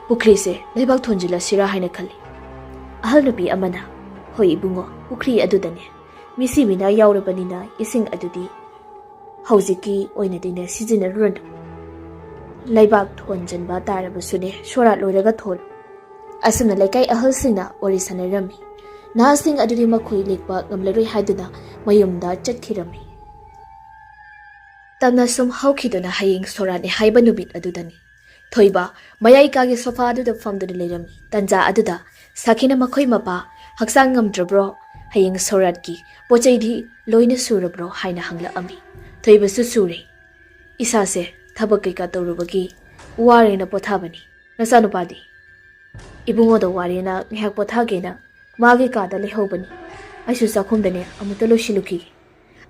ꯄꯨꯈ꯭ꯔꯤꯁꯦ ꯂꯩꯕꯥꯛ ꯊꯣꯟꯖꯤꯜꯂꯁꯤꯔꯥ ꯍꯥꯏꯅ ꯈꯜꯂꯤ꯫" ꯑꯍꯜ ꯅꯨꯄꯤ ꯑꯃꯅ, "ꯍꯣꯏ ꯏꯕꯨꯡꯉꯣ, ꯄꯨꯈ꯭ꯔꯤ ꯑꯗꯨꯗꯅꯦ ꯃꯤꯁꯤ ꯃꯤꯅꯥ ꯌꯥꯎꯔꯕꯅꯤꯅ ꯏꯁꯤꯡ ꯑꯗꯨꯗꯤ ꯍꯧꯖꯤꯛꯀꯤ ꯑꯣꯏꯅꯗꯤꯅꯦ ꯁꯤꯖꯤꯟꯅꯔꯨꯔꯅꯨ꯫ ꯂꯩꯕꯥꯛ ꯊꯣꯟꯖꯤꯟꯕ ꯇꯥꯔꯕꯁꯨꯅꯦ ꯁꯣꯔꯥꯠ ꯂꯣꯏꯔꯒ ꯊꯣꯜꯂꯨ꯫" ꯑꯁꯨꯝꯅ ꯂꯩꯀꯥꯏ ꯑꯍꯜꯁꯤꯡꯅ ꯋꯥꯔꯤ ꯁꯥꯟꯅꯔꯝꯃꯤ꯫ ꯅꯍꯥꯁꯤꯡ ꯑꯗꯨꯗꯤ ꯃꯈꯣꯏ ꯂꯦꯛꯄ ꯉꯝꯂꯔꯣꯏ ꯍꯥꯏꯗꯨꯅ ꯃꯌꯨꯝꯗ ꯆꯠꯈꯤꯔꯝꯃꯤ꯫ ꯇꯞꯅ ꯁꯨꯝ ꯍꯧꯈꯤꯗꯨꯅ ꯍꯌꯦꯡ ꯁꯣꯔꯥꯠꯅꯤ ꯍꯥꯏꯕ ꯅꯨꯃꯤꯠ ꯑꯗꯨꯗꯅꯤ꯫ ꯊꯣꯏꯕ ꯃꯌꯥꯏ ꯀꯥꯒꯤ ꯁꯣꯐꯥ ꯑꯗꯨꯗ ꯐꯝꯗꯨꯅ ꯂꯩꯔꯝꯃꯤ꯫ ꯇꯟꯖꯥ ꯑꯗꯨꯗ ꯁꯥꯈꯤꯅ ꯃꯈꯣꯏ ꯃꯄꯥ, "ꯍꯛꯆꯥꯡ ꯉꯝꯗ꯭ꯔꯕ꯭ꯔꯣ? ꯍꯌꯦꯡ ꯁꯣꯔꯥꯠꯀꯤ ꯄꯣꯠ ꯆꯩꯗꯤ ꯂꯣꯏꯅ ꯁꯨꯔꯕ꯭ꯔꯣ?" ꯍꯥꯏꯅ ꯍꯪꯂꯛꯑꯝꯃꯤ꯫ ꯊꯣꯏꯕꯁꯨ ꯁꯨꯔꯦ꯫ "ꯏꯁꯥꯁꯦ ꯊꯕꯛ ꯀꯩꯀꯥ ꯇꯧꯔꯨꯕꯒꯤ ꯋꯥꯔꯦꯅ ꯄꯣꯊꯥꯕꯅꯤ꯫ ꯅꯆꯥꯅꯨꯄꯥꯗꯤ?" "ꯏꯕꯨꯡꯉꯣꯗ ꯋꯥꯔꯦꯅ ꯉꯥꯏꯍꯥꯛ ꯄꯣꯊꯥꯒꯦꯅ ꯃꯥꯒꯤ ꯀꯥꯗ ꯂꯩꯍꯧꯕꯅꯤ꯫ ꯑꯩꯁꯨ ꯆꯥꯛꯈꯨꯝꯗꯅꯦ ꯑꯃꯨꯛꯇ ꯂꯣꯏꯁꯤꯜꯂꯨꯈꯤꯒꯦ꯫"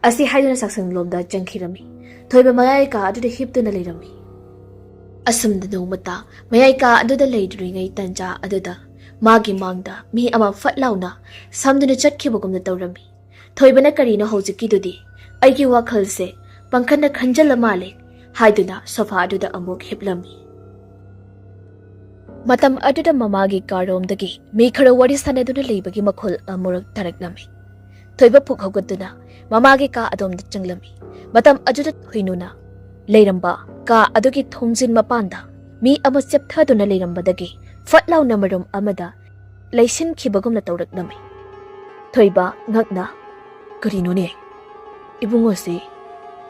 ꯑꯁꯤ ꯍꯥꯏꯗꯨꯅ ꯆꯥꯛꯁꯪꯂꯣꯝꯗ ꯆꯪꯈꯤꯔꯝꯃꯤ꯫ ꯊꯣꯏꯕ ꯃꯌꯥꯏ ꯀꯥ ꯑꯗꯨꯗ ꯍꯤꯞꯇꯨꯅ ꯂꯩꯔꯝꯃꯤ꯫ ꯑꯁꯨꯝꯅ ꯅꯣꯡꯃꯇ ꯃꯌꯥꯏ ꯀꯥ ꯑꯗꯨꯗ ꯂꯩꯗ꯭ꯔꯤꯉꯩ ꯇꯟꯖꯥ ꯑꯗꯨꯗ ꯃꯥꯒꯤ ꯃꯥꯡꯗ ꯃꯤ ꯑꯃ ꯐꯠ ꯂꯥꯎꯅ ꯁꯝꯗꯨꯅ ꯆꯠꯈꯤꯕꯒꯨꯝꯅ ꯇꯧꯔꯝꯃꯤ꯫ ꯊꯣꯏꯕꯅ, "ꯀꯔꯤꯅꯣ ꯍꯧꯖꯤꯛꯀꯤꯗꯨꯗꯤ? ꯑꯩꯒꯤ ꯋꯥꯈꯜꯁꯦ ꯄꯪꯈꯟꯗ ꯈꯟꯖꯜꯂ ꯃꯥꯜꯂꯦ" ꯍꯥꯏꯗꯨꯅ ꯁꯣꯐꯥ ꯑꯗꯨꯗ ꯑꯃꯨꯛ ꯍꯤꯞꯂꯝꯃꯤ꯫ ꯃꯇꯝ ꯑꯗꯨꯗ ꯃꯃꯥꯒꯤ ꯀꯥꯔꯣꯝꯗꯒꯤ ꯃꯤ ꯈꯔ ꯋꯥꯔꯤ ꯁꯥꯟꯅꯗꯨꯅ ꯂꯩꯕꯒꯤ ꯃꯈꯣꯜ ꯑꯃꯨꯔꯛ ꯇꯥꯔꯛꯂꯝꯃꯤ꯫ ꯊꯣꯏꯕ ꯐꯨꯛ ꯍꯧꯒꯠꯇꯨꯅ ꯃꯃꯥꯒꯤ ꯀꯥ ꯑꯗꯣꯝꯗ ꯆꯪꯂꯝꯃꯤ꯫ ꯃꯇꯝ ꯑꯗꯨꯗ ꯊꯣꯏꯅꯨꯅ ꯂꯩꯔꯝꯕ ꯀꯥ ꯑꯗꯨꯒꯤ ꯊꯣꯡꯖꯤꯟ ꯃꯄꯥꯟꯗ ꯃꯤ ꯑꯃ ꯆꯦꯞꯊꯗꯨꯅ ꯂꯩꯔꯝꯕꯗꯒꯤ ꯐꯠ ꯂꯥꯎꯅ ꯃꯔꯨꯝ ꯑꯃꯗ ꯂꯩꯁꯤꯟꯈꯤꯕꯒꯨꯝꯅ ꯇꯧꯔꯛꯂꯝꯃꯤ꯫ ꯊꯣꯏꯕ ꯉꯛꯅ, "ꯀꯔꯤꯅꯣꯅꯦ? ꯏꯕꯨꯡꯉꯣꯁꯤ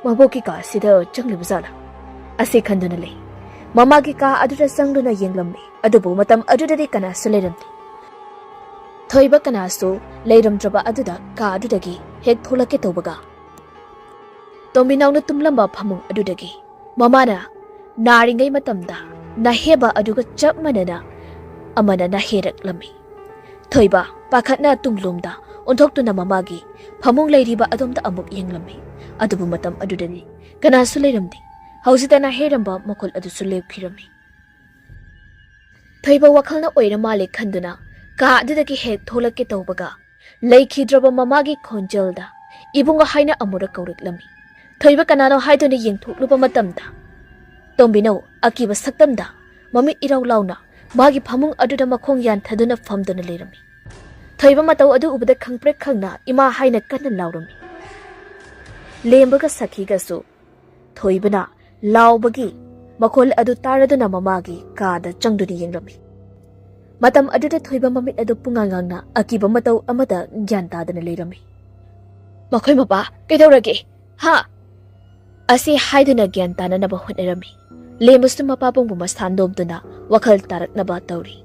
ꯃꯕꯣꯛꯀꯤ ꯀꯥ ꯑꯁꯤꯗ ꯆꯪꯂꯤꯕ ꯖꯥꯠꯂꯥ?" ꯑꯁꯤ ꯈꯟꯗꯨꯅ ꯂꯩ꯫ ꯃꯃꯥꯒꯤ ꯀꯥ ꯑꯗꯨꯗ ꯆꯪꯗꯨꯅ ꯌꯦꯡꯂꯝꯃꯤ, ꯑꯗꯨꯕꯨ ꯃꯇꯝ ꯑꯗꯨꯗꯗꯤ ꯀꯅꯥꯁꯨ ꯂꯩꯔꯝꯗꯦ꯫ ꯊꯣꯏꯕ ꯀꯅꯥꯁꯨ ꯂꯩꯔꯝꯗ꯭ꯔꯕ ꯑꯗꯨꯗ ꯀꯥ ꯑꯗꯨꯗꯒꯤ ꯍꯦꯛ ꯊꯣꯛꯂꯛꯀꯦ ꯇꯧꯕꯒ, ꯇꯣꯝꯕꯤꯅꯥꯎꯅ ꯇꯨꯝꯂꯝꯕ ꯐꯃꯨꯡ ꯑꯗꯨꯗꯒꯤ ꯃꯃꯥꯅ ꯅꯥꯔꯤꯉꯩ ꯃꯇꯝꯗ ꯅꯥꯍꯦꯕ ꯑꯗꯨꯒ ꯆꯞ ꯃꯥꯟꯅꯅ ꯑꯃꯅ ꯅꯥꯍꯦꯔꯛꯂꯝꯃꯤ꯫ ꯊꯣꯏꯕ ꯄꯥꯈꯠꯅ ꯇꯨꯡꯂꯣꯝꯗ ꯑꯣꯟꯊꯣꯛꯇꯨꯅ ꯃꯃꯥꯒꯤ ꯐꯃꯨꯡ ꯂꯩꯔꯤꯕ ꯑꯗꯣꯝꯗ ꯑꯃꯨꯛ ꯌꯦꯡꯂꯝꯃꯤ꯫ ꯑꯗꯨꯕꯨ ꯃꯇꯝ ꯑꯗꯨꯗꯗꯤ ꯀꯅꯥꯁꯨ ꯂꯩꯔꯝꯗꯦ꯫ ꯍꯧꯖꯤꯛꯇ ꯅꯥꯍꯦꯔꯝꯕ ꯃꯈꯣꯜ ꯑꯗꯨꯁꯨ ꯂꯦꯞꯈꯤꯔꯝꯃꯤ꯫ ꯊꯣꯏꯕ ꯋꯥꯈꯜꯅ ꯑꯣꯏꯔ ꯃꯥꯜꯂꯦ ꯈꯟꯗꯨꯅ ꯀꯥ ꯑꯗꯨꯗꯒꯤ ꯍꯦꯛ ꯊꯣꯛꯂꯛꯀꯦ ꯇꯧꯕꯒ, ꯂꯩꯈꯤꯗ꯭ꯔꯕ ꯃꯃꯥꯒꯤ ꯈꯣꯟꯖꯦꯜꯗ "ꯏꯕꯨꯡꯉꯣ" ꯍꯥꯏꯅ ꯑꯃꯨꯔꯛ ꯀꯧꯔꯛꯂꯝꯃꯤ꯫ ꯊꯣꯏꯕ ꯀꯅꯥꯅꯣ ꯍꯥꯏꯗꯨꯅ ꯌꯦꯡꯊꯣꯛꯂꯨꯕ ꯃꯇꯝꯗ, ꯇꯣꯝꯕꯤꯅꯧ ꯑꯀꯤꯕ ꯁꯛꯇꯝꯗ ꯃꯃꯤꯠ ꯏꯔꯥꯎ ꯂꯥꯎꯅ ꯃꯥꯒꯤ ꯐꯃꯨꯡ ꯑꯗꯨꯗ ꯃꯈꯣꯡ ꯌꯥꯟꯊꯗꯨꯅ ꯐꯝꯗꯨꯅ ꯂꯩꯔꯝꯃꯤ꯫ ꯊꯣꯏꯕ ꯃꯇꯧ ꯑꯗꯨ ꯎꯕꯗ ꯈꯪꯄ꯭ꯔꯦꯛ ꯈꯪꯅ "ꯏꯃꯥ" ꯍꯥꯏꯅ ꯀꯟꯅ ꯂꯥꯎꯔꯝꯃꯤ꯫ ꯂꯦꯝꯕꯒ ꯁꯈꯤꯒꯁꯨ ꯊꯣꯏꯕꯅ ꯂꯥꯎꯕꯒꯤ ꯃꯈꯣꯜ ꯑꯗꯨ ꯇꯥꯔꯗꯨꯅ ꯃꯃꯥꯒꯤ ꯀꯥꯗ ꯆꯪꯗꯨꯅ ꯌꯦꯡꯂꯝꯃꯤ꯫ ꯃꯇꯝ ꯑꯗꯨꯗ ꯊꯣꯏꯕ ꯃꯃꯤꯠ ꯑꯗꯨ ꯄꯨꯡꯉꯥꯡ ꯉꯥꯡꯅ ꯑꯀꯤꯕ ꯃꯇꯧ ꯑꯃꯗ ꯒ꯭ꯌꯥꯟ ꯇꯥꯗꯅ ꯂꯩꯔꯝꯃꯤ꯫ "ꯃꯈꯣꯏ ꯃꯄꯥ ꯀꯩꯗꯧꯔꯒꯦ? ꯍꯥ?" ꯑꯁꯤ ꯍꯥꯏꯗꯨꯅ ꯒ꯭ꯌꯥꯟ ꯇꯥꯅꯅꯕ ꯍꯣꯠꯅꯔꯝꯃꯤ꯫ ꯂꯦꯝꯕꯁꯨ ꯃꯄꯥ ꯄꯨꯡꯕ ꯃꯁꯥ ꯅꯣꯝꯗꯨꯅ ꯋꯥꯈꯜ ꯇꯥꯔꯛꯅꯕ ꯇꯧꯔꯤ꯫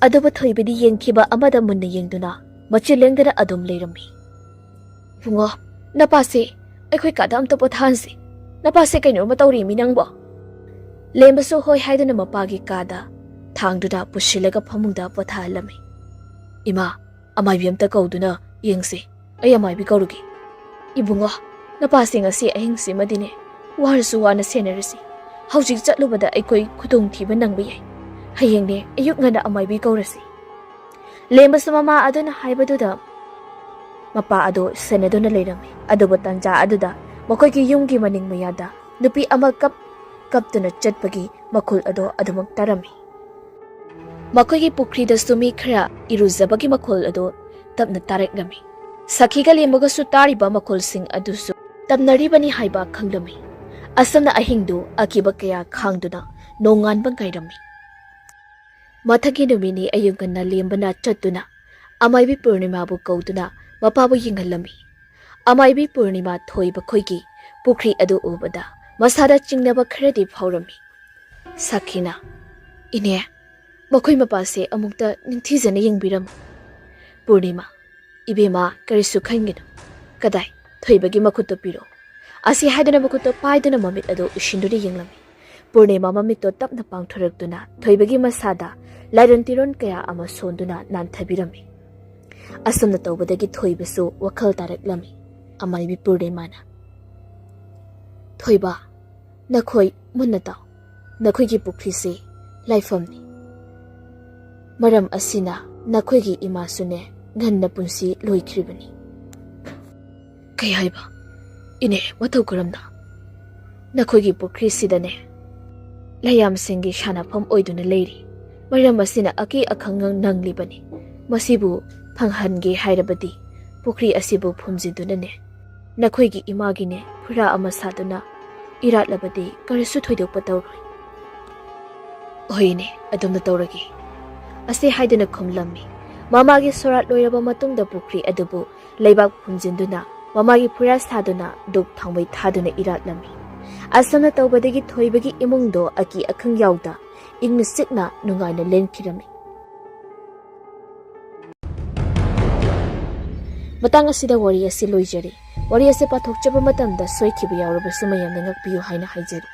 ꯑꯗꯨꯕꯨ ꯊꯣꯏꯕꯗꯤ ꯌꯦꯡꯈꯤꯕ ꯑꯃꯗ ꯃꯨꯟꯅ ꯌꯦꯡꯗꯨꯅ ꯃꯆꯤꯟ ꯂꯦꯡꯗꯅ ꯑꯗꯨꯝ ꯂꯩꯔꯝꯃꯤ꯫ "ꯏꯕꯨꯡꯉꯣ, ꯅꯄꯥꯁꯦ ꯑꯩꯈꯣꯏ ꯀꯥꯗ ꯑꯝꯇ ꯄꯣꯊꯥꯍꯟꯁꯤ꯫ ꯅꯄꯥꯁꯦ ꯀꯩꯅꯣꯝꯃ ꯇꯧꯔꯤꯃꯤ ꯅꯪꯕꯣ?" ꯂꯦꯝꯕꯁꯨ ꯍꯣꯏ ꯍꯥꯏꯗꯨꯅ ꯃꯄꯥꯒꯤ ꯀꯥꯗ ꯊꯥꯡꯗꯨꯗ ꯄꯨꯁꯤꯜꯂꯒ ꯐꯃꯨꯡꯗ ꯄꯣꯊꯥꯍꯜꯂꯝꯃꯤ꯫ "ꯏꯃꯥ, ꯑꯃꯥꯏꯕꯤ ꯑꯝꯇ ꯀꯧꯗꯨꯅ ꯌꯦꯡꯁꯤ꯫ ꯑꯩ ꯑꯃꯥꯏꯕꯤ ꯀꯧꯔꯨꯒꯦ꯫" "ꯏꯕꯨꯡꯉꯣ, ꯅꯄꯥꯁꯦ ꯉꯁꯤ ꯑꯍꯤꯡꯁꯤꯃꯗꯤꯅꯦ ꯋꯥꯔꯁꯨ ꯋꯥꯅ ꯁꯦꯟꯅꯔꯁꯤ꯫ ꯍꯧꯖꯤꯛ ꯆꯠꯂꯨꯕꯗ ꯑꯩꯈꯣꯏ ꯈꯨꯗꯣꯡꯊꯤꯕ ꯅꯪꯕ ꯌꯥꯏ꯫ ꯍꯌꯦꯡꯅꯦ ꯑꯌꯨꯛ ꯉꯟꯅ ꯑꯃꯥꯏꯕꯤ ꯀꯧꯔꯁꯤ꯫" ꯂꯦꯝꯕꯁꯨ ꯃꯃꯥ ꯑꯗꯨꯅ ꯍꯥꯏꯕꯗꯨꯗ ꯃꯄꯥ ꯑꯗꯨ ꯁꯦꯟꯅꯗꯨꯅ ꯂꯩꯔꯝꯃꯤ꯫ ꯑꯗꯨꯕꯨ ꯇꯟꯖꯥ ꯑꯗꯨꯗ ꯃꯈꯣꯏꯒꯤ ꯌꯨꯝꯒꯤ ꯃꯅꯤꯡ ꯃꯌꯥꯗ ꯅꯨꯄꯤ ꯑꯃ ꯀꯞ ꯀꯞꯇꯨꯅ ꯆꯠꯄꯒꯤ ꯃꯈꯣꯜ ꯑꯗꯨ ꯑꯗꯨꯃꯛ ꯇꯥꯔꯝꯃꯤ꯫ ꯃꯈꯣꯏꯒꯤ ꯄꯨꯈ꯭ꯔꯤꯗꯁꯨ ꯃꯤ ꯈꯔ ꯏꯔꯨꯖꯕꯒꯤ ꯃꯈꯣꯜ ꯑꯗꯨ ꯇꯞꯅ ꯇꯥꯔꯛꯂꯝꯃꯤ꯫ ꯁꯈꯤꯒ ꯂꯦꯝꯕꯒꯁꯨ ꯇꯥꯔꯤꯕ ꯃꯈꯣꯜꯁꯤꯡ ꯑꯗꯨꯁꯨ ꯇꯝꯅꯔꯤꯕꯅꯤ ꯍꯥꯏꯕ ꯈꯪꯂꯝꯃꯤ꯫ ꯑꯁꯨꯝꯅ ꯑꯍꯤꯡꯗꯨ ꯑꯀꯤꯕ ꯀꯌꯥ ꯈꯥꯡꯗꯨꯅ ꯅꯣꯡꯉꯥꯟꯕ ꯉꯥꯏꯔꯝꯃꯤ꯫ ꯃꯊꯪꯒꯤ ꯅꯨꯃꯤꯠꯅꯤ ꯑꯌꯨꯛ ꯉꯟꯅ ꯂꯦꯝꯕꯅ ꯆꯠꯇꯨꯅ ꯑꯃꯥꯏꯕꯤ ꯄꯨꯔꯅꯤꯃꯥꯕꯨ ꯀꯧꯗꯨꯅ ꯃꯄꯥꯕꯨ ꯌꯦꯡꯍꯜꯂꯝꯃꯤ꯫ ꯑꯃꯥꯏꯕꯤ ꯄꯨꯔꯅꯤꯃꯥ ꯊꯣꯏꯕ ꯈꯣꯏꯒꯤ ꯄꯨꯈ꯭ꯔꯤ ꯑꯗꯨ ꯎꯕꯗ ꯃꯁꯥꯗ ꯆꯤꯡꯅꯕ ꯈꯔꯗꯤ ꯐꯥꯎꯔꯝꯃꯤ꯫ ꯁꯈꯤꯅ, "ꯏꯅꯦ, ꯃꯈꯣꯏ ꯃꯄꯥꯁꯦ ꯑꯃꯨꯛꯇ ꯅꯤꯡꯊꯤꯖꯅ ꯌꯦꯡꯕꯤꯔꯝꯃꯨ꯫ ꯄꯨꯔꯅꯤꯃꯥ, ꯏꯕꯦꯝꯃ, ꯀꯔꯤꯁꯨ ꯈꯟꯒꯅꯨ꯫ ꯀꯗꯥꯏ? ꯊꯣꯏꯕꯒꯤ ꯃꯈꯨꯠꯇꯣ ꯄꯤꯔꯛꯑꯣ꯫ ꯑꯁꯤ ꯍꯥꯏꯗꯨꯅ ꯃꯈꯨꯠꯇꯣ ꯄꯥꯏꯗꯨꯅ ꯃꯃꯤꯠ ꯑꯗꯨ ꯎꯏꯁꯤꯟꯗꯨꯅ ꯌꯦꯡꯂꯝꯃꯤ꯫ ꯄꯨꯔꯅꯤꯃꯥ ꯃꯃꯤꯠꯇꯣ ꯇꯞꯅ ꯄꯥꯡꯊꯣꯔꯛꯇꯨꯅ ꯊꯣꯏꯕꯒꯤ ꯃꯁꯥꯗ ꯂꯥꯏꯔꯣꯟ ꯇꯤꯔꯣꯟ ꯀꯌꯥ ꯑꯃ ꯁꯣꯟꯗꯨꯅ ꯅꯥꯟꯊꯕꯤꯔꯝꯃꯤ꯫ ꯑꯁꯨꯝꯅ ꯇꯧꯕꯗꯒꯤ ꯊꯣꯏꯕꯁꯨ ꯋꯥꯈꯜ ꯇꯥꯔꯛꯂꯝꯃꯤ꯫ ꯑꯃꯥꯏꯕꯤ ꯄꯨꯔꯅꯤꯃꯥꯅ, "ꯊꯣꯏꯕ, ꯅꯈꯣꯏ ꯃꯨꯟꯅ ꯇꯥꯎ꯫ ꯅꯈꯣꯏꯒꯤ ꯄꯨꯈ꯭ꯔꯤꯁꯤ ꯂꯥꯏꯐꯝꯅꯤ꯫ ꯃꯔꯝ ꯑꯁꯤꯅ ꯅꯈꯣꯏꯒꯤ ꯏꯃꯥꯁꯨꯅꯦ ꯉꯟꯅ ꯄꯨꯟꯁꯤ ꯂꯣꯏꯈ꯭ꯔꯤꯕꯅꯤ꯫" "ꯀꯩ ꯍꯥꯏꯕ? ꯏꯅꯦ, ꯃꯇꯧ ꯀꯔꯝꯅ?" "ꯅꯈꯣꯏꯒꯤ ꯄꯨꯈ꯭ꯔꯤꯁꯤꯗꯅꯦ ꯂꯩꯌꯥꯝꯁꯤꯡꯒꯤ ꯁꯥꯟꯅꯐꯝ ꯑꯣꯏꯗꯨꯅ ꯂꯩꯔꯤ꯫ ꯃꯔꯝ ꯑꯁꯤꯅ ꯑꯀꯤ ꯑꯈꯪ ꯅꯪꯂꯤꯕꯅꯤ꯫ ꯃꯁꯤꯕꯨ ꯐꯪꯍꯟꯒꯦ ꯍꯥꯏꯔꯕꯗꯤ ꯄꯨꯈ꯭ꯔꯤ ꯑꯁꯤꯕꯨ ꯐꯨꯝꯖꯤꯟꯗꯨꯅꯅꯦ ꯅꯈꯣꯏꯒꯤ ꯏꯃꯥꯒꯤꯅꯦ ꯐꯨꯔꯥ ꯑꯃ ꯁꯥꯗꯨꯅ ꯏꯔꯥꯠꯂꯕꯗꯤ ꯀꯔꯤꯁꯨ ꯊꯣꯏꯗꯣꯛꯄ ꯇꯧꯔꯣꯏ꯫" "ꯍꯣꯏꯅꯦ, ꯑꯗꯨꯝꯅ ꯇꯧꯔꯒꯦ꯫" ꯑꯁꯤ ꯍꯥꯏꯗꯨꯅ ꯈꯨꯝꯂꯝꯃꯤ꯫ ꯃꯃꯥꯒꯤ ꯁꯣꯔꯥꯠ ꯂꯣꯏꯔꯕ ꯃꯇꯨꯡꯗ ꯄꯨꯈ꯭ꯔꯤ ꯑꯗꯨꯕꯨ ꯂꯩꯕꯥꯛ ꯐꯨꯝꯖꯤꯟꯗꯨꯅ ꯃꯃꯥꯒꯤ ꯐꯨꯔꯥ ꯁꯥꯗꯨꯅ ꯙꯨꯞ ꯊꯥꯎꯃꯩ ꯊꯥꯗꯨꯅ ꯏꯔꯥꯠꯂꯝꯃꯤ꯫ ꯑꯁꯨꯝꯅ ꯇꯧꯕꯗꯒꯤ ꯊꯣꯏꯕꯒꯤ ꯏꯃꯨꯡꯗꯣ ꯑꯀꯤ ꯑꯈꯪ ꯌꯥꯎꯗ ꯏꯪꯅ ꯆꯤꯛꯅ ꯅꯨꯡꯉꯥꯏꯅ ꯂꯦꯟꯈꯤꯔꯝꯃꯤ꯫ ꯃꯇꯥꯡ ꯑꯁꯤꯗ ꯋꯥꯔꯤ ꯑꯁꯤ ꯂꯣꯏꯖꯔꯤ꯫ ꯋꯥꯔꯤ ꯑꯁꯤ ꯄꯥꯊꯣꯛꯆꯕ ꯃꯇꯝꯗ ꯁꯣꯏꯈꯤꯕ ꯌꯥꯎꯔꯕꯁꯨ ꯃꯌꯥꯝꯅ ꯉꯥꯛꯄꯤꯌꯨ ꯍꯥꯏꯅ ꯍꯥꯏꯖꯔꯤ꯫